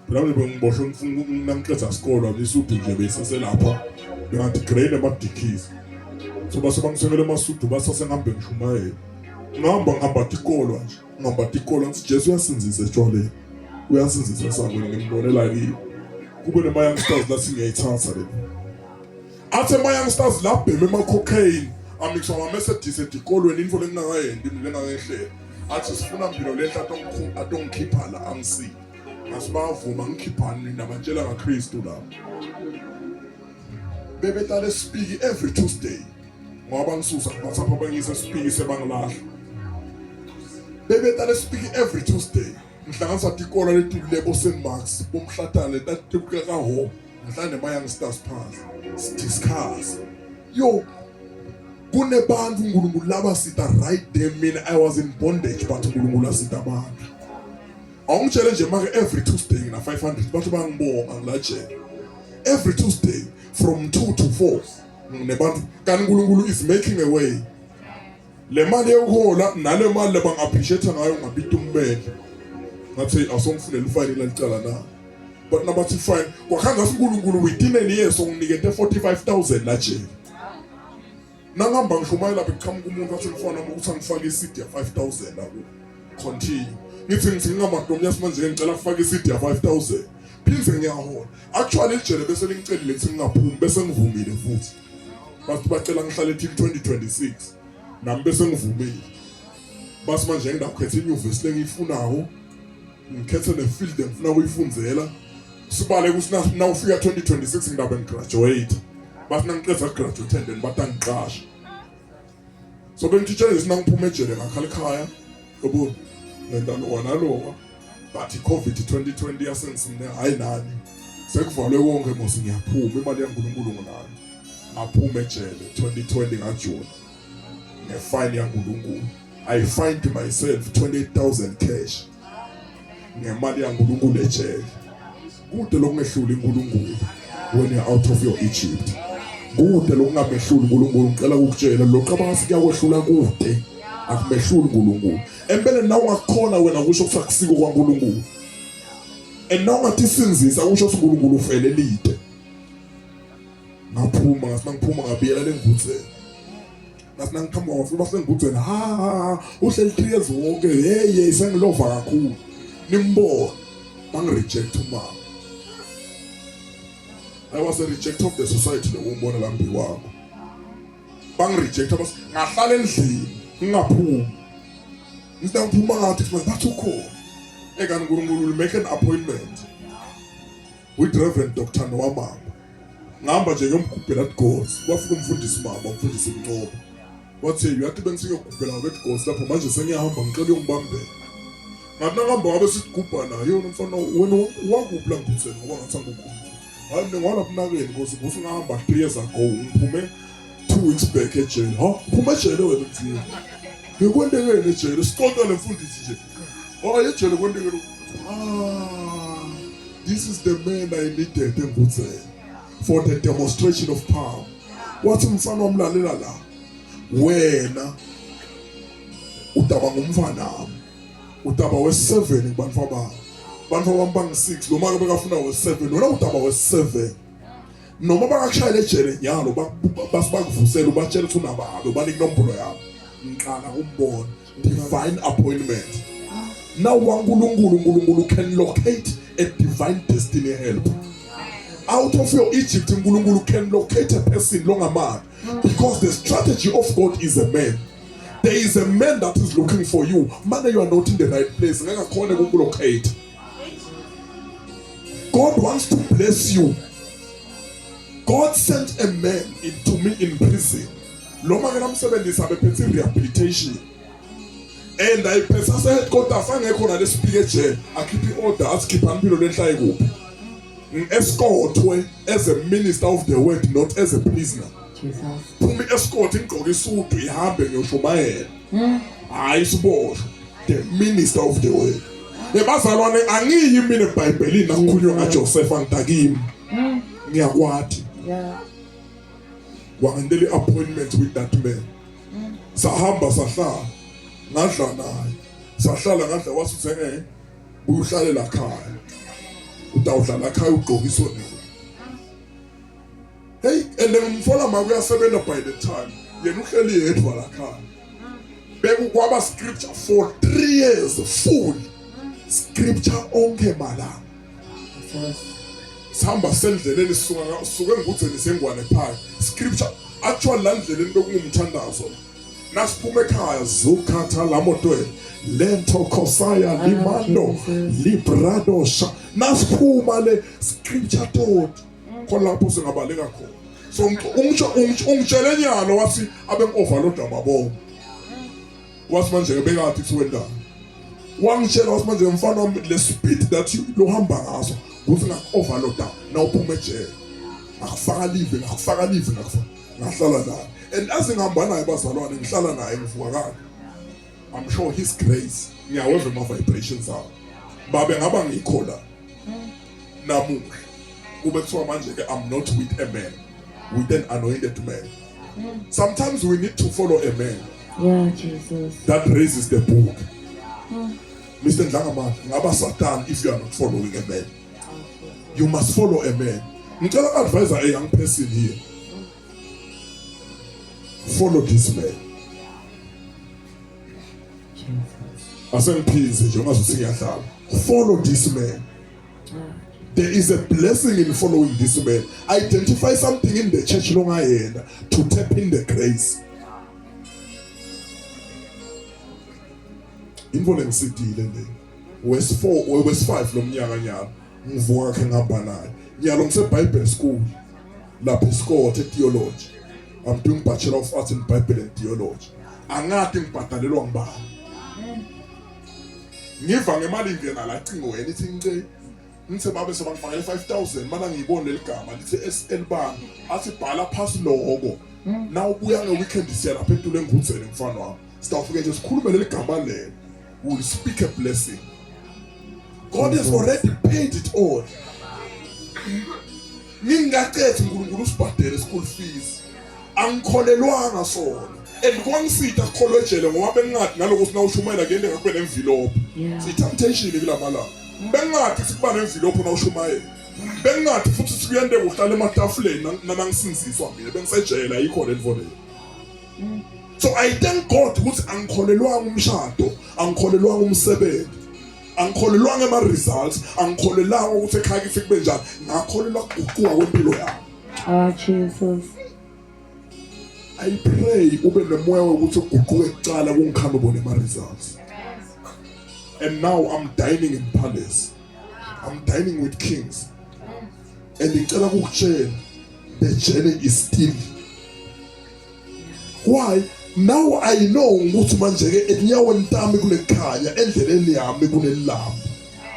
A: Phela mina bengiboshwe ngifuna nangiqeda isikolo isudu nje beyiseselapha. Bengathi grey nemadikhizi. So base bangisengele emasudu base sengihambe ngishumayela. Ngihamba ngihamba tikolwa nje. Ngihamba tikolwa ngithi Jesu uyasinzisa etshwaleni. Uyasinzisa esangweni ngimbonela kiyo. Kube nema youngsters lathi ngiyayithatha le. Athi ema youngsters labhema ema cocaine amixwa ama Mercedes etikolweni info lengingakayendi mina lengakehlela. Athi sifuna mpilo lenhle atongikhipha la angisile. Ngathi bayavuma ngikhiphani nina batshela ngaKristu lapho. Bebetala esipiki every Tuesday. Ngoba ngisusa kubathapha bangise esipiki sebangilahla. Bebetala esipiki every Tuesday. Ngihlanganisa tikolo letulu lebo St Marks bomhlatana letatuka ka ho ngihlala nema youngsters phansi. Sidiscuss. Yo kunebantu uNkulunkulu laba sita right there mina I was in bondage but uNkulunkulu asita abantu. Awungitshele nje make every Tuesday ngina 500 bathi bangibonga ngilajele. Every Tuesday from 2 to 4 nginebantu kanti uNkulunkulu is making a way. Le mali yokuhola nale mali lebang appreciate ngayo ngabita ummeli. Ngathi asongifunela ufayile lalicala na. But nabathi fine kwakhanga uNkulunkulu within a year songinikete 45000 la jele. Nangihamba ngishumayela bekuqhamuka umuntu athi mfana wami ukuthi angifake i-CD ya 5000 la ku continue. Ngithi ngithi ngingamadomi yasimanje ngicela kufaka i-CD ya 5000. Phinde ngiyahola. Actually ijele bese lingicelile ukuthi ngingaphumi bese ngivumile futhi. Bathi bacela ngihlale till 2026. Nami bese ngivumile. Basi manje ngidakukhetha inyuvesi lengiyifunayo. Ngikhethe ne-field engifuna ukuyifundzela. Sibale ukuthi nawufika 2026 ngidabe ngigraduate. Bathi nangiqeda graduate and then batangiqasha. So bengitshela nje nangiphuma ejele ngakhala ekhaya. Yabo ngenta lowa nalowa. But i-COVID 2020 yasengisine hayi nani. Sekuvalwe konke mos ngiyaphuma imali yaNkulunkulu nginani. Ngaphuma ejele 2020 ngaJune. Ngefine yaNkulunkulu. I find myself 28000 cash. Ngemali yaNkulunkulu ejele. Kude lokungehluli uNkulunkulu when you're out of your Egypt. Kude lokungamehluli uNkulunkulu ngicela ukukutshela lo cabanga sikuyakwehlula kude akumehluli uNkulunkulu. Empeleni nawe ungakhona wena kusho ukuthi akusiko kwaNkulunkulu. And nawe ungathi sinzisa kusho ukuthi uNkulunkulu ufele lide. Ngaphuma ngathi mangiphuma ngabiyela lengudzeni. Ngathi nangiqhamuka ngafika basengudzeni ha uhleli 3 years wonke hey hey sengilova kakhulu. Nimbona bangireject umama. I was a reject of the society lo umbona la mbi wakho. Bangireject abas ngahlala endlini ngingaphumi. Ngithi ngiphuma ngathi bathi ukhona. Ekani uNkulunkulu will make an appointment with Reverend Dr. Noah Mamba. Ngihamba nje ngiyomgubhela God's. Kwafika umfundisi mama, umfundisi Mnqobo. Wathi uyathi bengisiyogubhela ngabethi God's lapho manje sengiyahamba ngicela uyongibambela. Ngathi nangihamba ngabe sigubha naye yona mfana wena wakuphi la ngibuzeni ngoba ngathi angikukhumbuli. Hayi mina ngwalapha mnakeni Nkosi ngosi ngahamba 3 years ago ngiphume 2 weeks back ejele. Ha, uphuma ejele wena mfana. Ngikwendekeni ejele siqonda le mfundisi nje. Oh ejele kwendekeni. Ah, this is the man I needed engudzeni for the demonstration of power. Wathi mfana wamlalela la. Wena udaba ngumfana wami. Udaba we-7 kubantu abami. Bantu abami bangu-6 noma ke bekafuna we-7 wena udaba we-7. Noma bangakushayela ejele nyalo bakuvusela ubatshela ukuthi unabalo banike inombolo yabo. Ngiqala umbona divine appointment. Now waNkulunkulu uNkulunkulu can locate a divine destiny help. Out of your Egypt uNkulunkulu can locate a person longamali because the strategy of God is a man. There is a man that is looking for you. Mane you are not in the right place. Ngeke akhone ukukulocate. God wants to bless you. God sent a man into me in prison. Lo make lamsebenzisa bephethe rehabilitation. And ayiphethe ase headquarters angekho nalesipike ejele. Akhiphe order asikhipha impilo lenhla ikuphi. Ngi-escortwe as a minister of the word not as a prisoner.
C: Jesus.
A: Phuma i-escort ingigqoke isudu ihambe ngiyoshumayela. Hayi siboshwa. The minister of the word. Ebazalwane angiyi mina eBhayibhelini nakukhulunywa ngaJoseph angidakimi. Ngiyakwati.
C: Yeah.
A: Wangentela i-appointment with that man. Sahamba sahlala. Ngadla naye. Sahlala ngadla wathi uthe eh uyohlale la khaya. Utawudlala ekhaya ugqokiswe nini. Hey And ngimfola ma kuyasebenza by the time yena uhleli yedwa la khaya. Bekukwaba scripture for 3 years full. Scripture onke malanga.
C: Jesus.
A: Sihamba sendleleni sisuka suke ngudzeni sengwane park. Scripture actually la ndleleni bekungumthandazo. Nasiphuma ekhaya zukhatha la motweni lento khosaya limando
C: Jesus.
A: librado sha nasiphuma le scripture taught khona lapho singabaleka khona. So ungitshele nyalo wathi abe overload amabomu. Wathi manje ke bekathi kuwendani. Wangitshela wathi manje mfana wami le speed that you lohamba ngaso kuthi ngaku-overloada nawuphuma ejele. Ngakufaka live, ngakufaka live, ngakufaka. Ngahlala naye. And as ngihamba naye bazalwane ngihlala naye ngivuka kakhe. I'm sure his grace ngiyaweva ama vibrations awo. Babe ngaba ngikho la namuhla. Kube kuthiwa manje ke I'm not with a man, with an anointed man. Sometimes we need to follow a man
C: Yeah, Jesus.
A: that raises the book. Mr. Ndlangamandla, ngaba Satan if you are not following a man. You must follow a man. Ngicela advise a young person here. Follow this man.
C: Jesus.
A: Asengiphize nje ungazuthi ngiyadlala. Follow this man. There is a blessing in following this man. Identify something in the church longayena to tap in the grace. Info lengisidile le. Verse 4 or verse 5 lomnyaka nyalo. Ngivuka khe ngihamba naye. Nyalo ngise Bible school. Lapha esikole theology. I'm doing Bachelor of Arts in Bible and Theology. Angathi ngibhadalelwa ngibani. Ngiva ngemali ingena la cingweni ithi ngice ngithe babe sebangifakele 5000 mana ngiyibona leli gama lithi SL bani athi bhala phasi loko na ubuya ngeweekend siya lapha etulo engudzeni mfana wami sitawufike nje sikhulume leli gama lelo. We will speak a blessing. God has already paid it all. Ngingaqethi uNkulunkulu usibhadele school fees. Angikholelwanga sona. And kwangisita kukholwa ejele ngoba bengingathi naloko sinawushumayela kuyenteka kube nemvilopho. Si-temptation kulamalanga. Bengingathi sikuba nemvilopho nawushumayela. Bengingathi futhi sikuyenteka uhlala ematafuleni nanangisinziswa mina bengisejele ayikho le nto leyo. So I thank God ukuthi angikholelwanga umshado, angikholelwanga umsebenzi, angikholelwanga ema results, angikholelwanga ukuthi ekhaya kithi kube njani, ngakholelwa kuguquka kwempilo yami.
C: Ah, Jesus.
A: I pray ube nomoya wokuthi uguquke kuqala kungikhanda ubone ama results. And now I'm dining in palace. I'm dining with kings. And ngicela ukukutshela the journey is still. Why? Now I know ukuthi manje ke etinyaweni tami kunekhanya, endleleni yami kunelambu.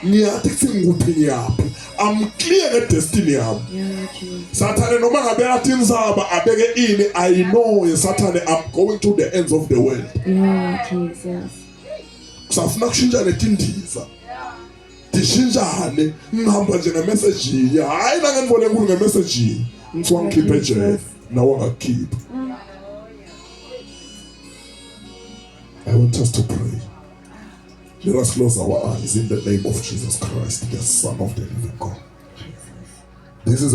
A: Ngiyathi kuthi ngikuphi ngiyaphi. I'm clear ngedestiny yami.
C: Yeah, Jesus.
A: Sathane noma ngabe athi inzaba abeke ini, I know Sathane I'm going to the ends of the world.
C: Yeah, Jesus.
A: Kusafuna kushintsha letindiza. Tishintshane ngihamba nje ngemessage. Hayi la ngenibone enkulu ngemessage. Ngithiwa ngikhiphe ejele nawe angakukhipha. I want us to pray. Let us close our eyes in the name of Jesus Christ, the Son of the living God.
C: Jesus.
A: This is a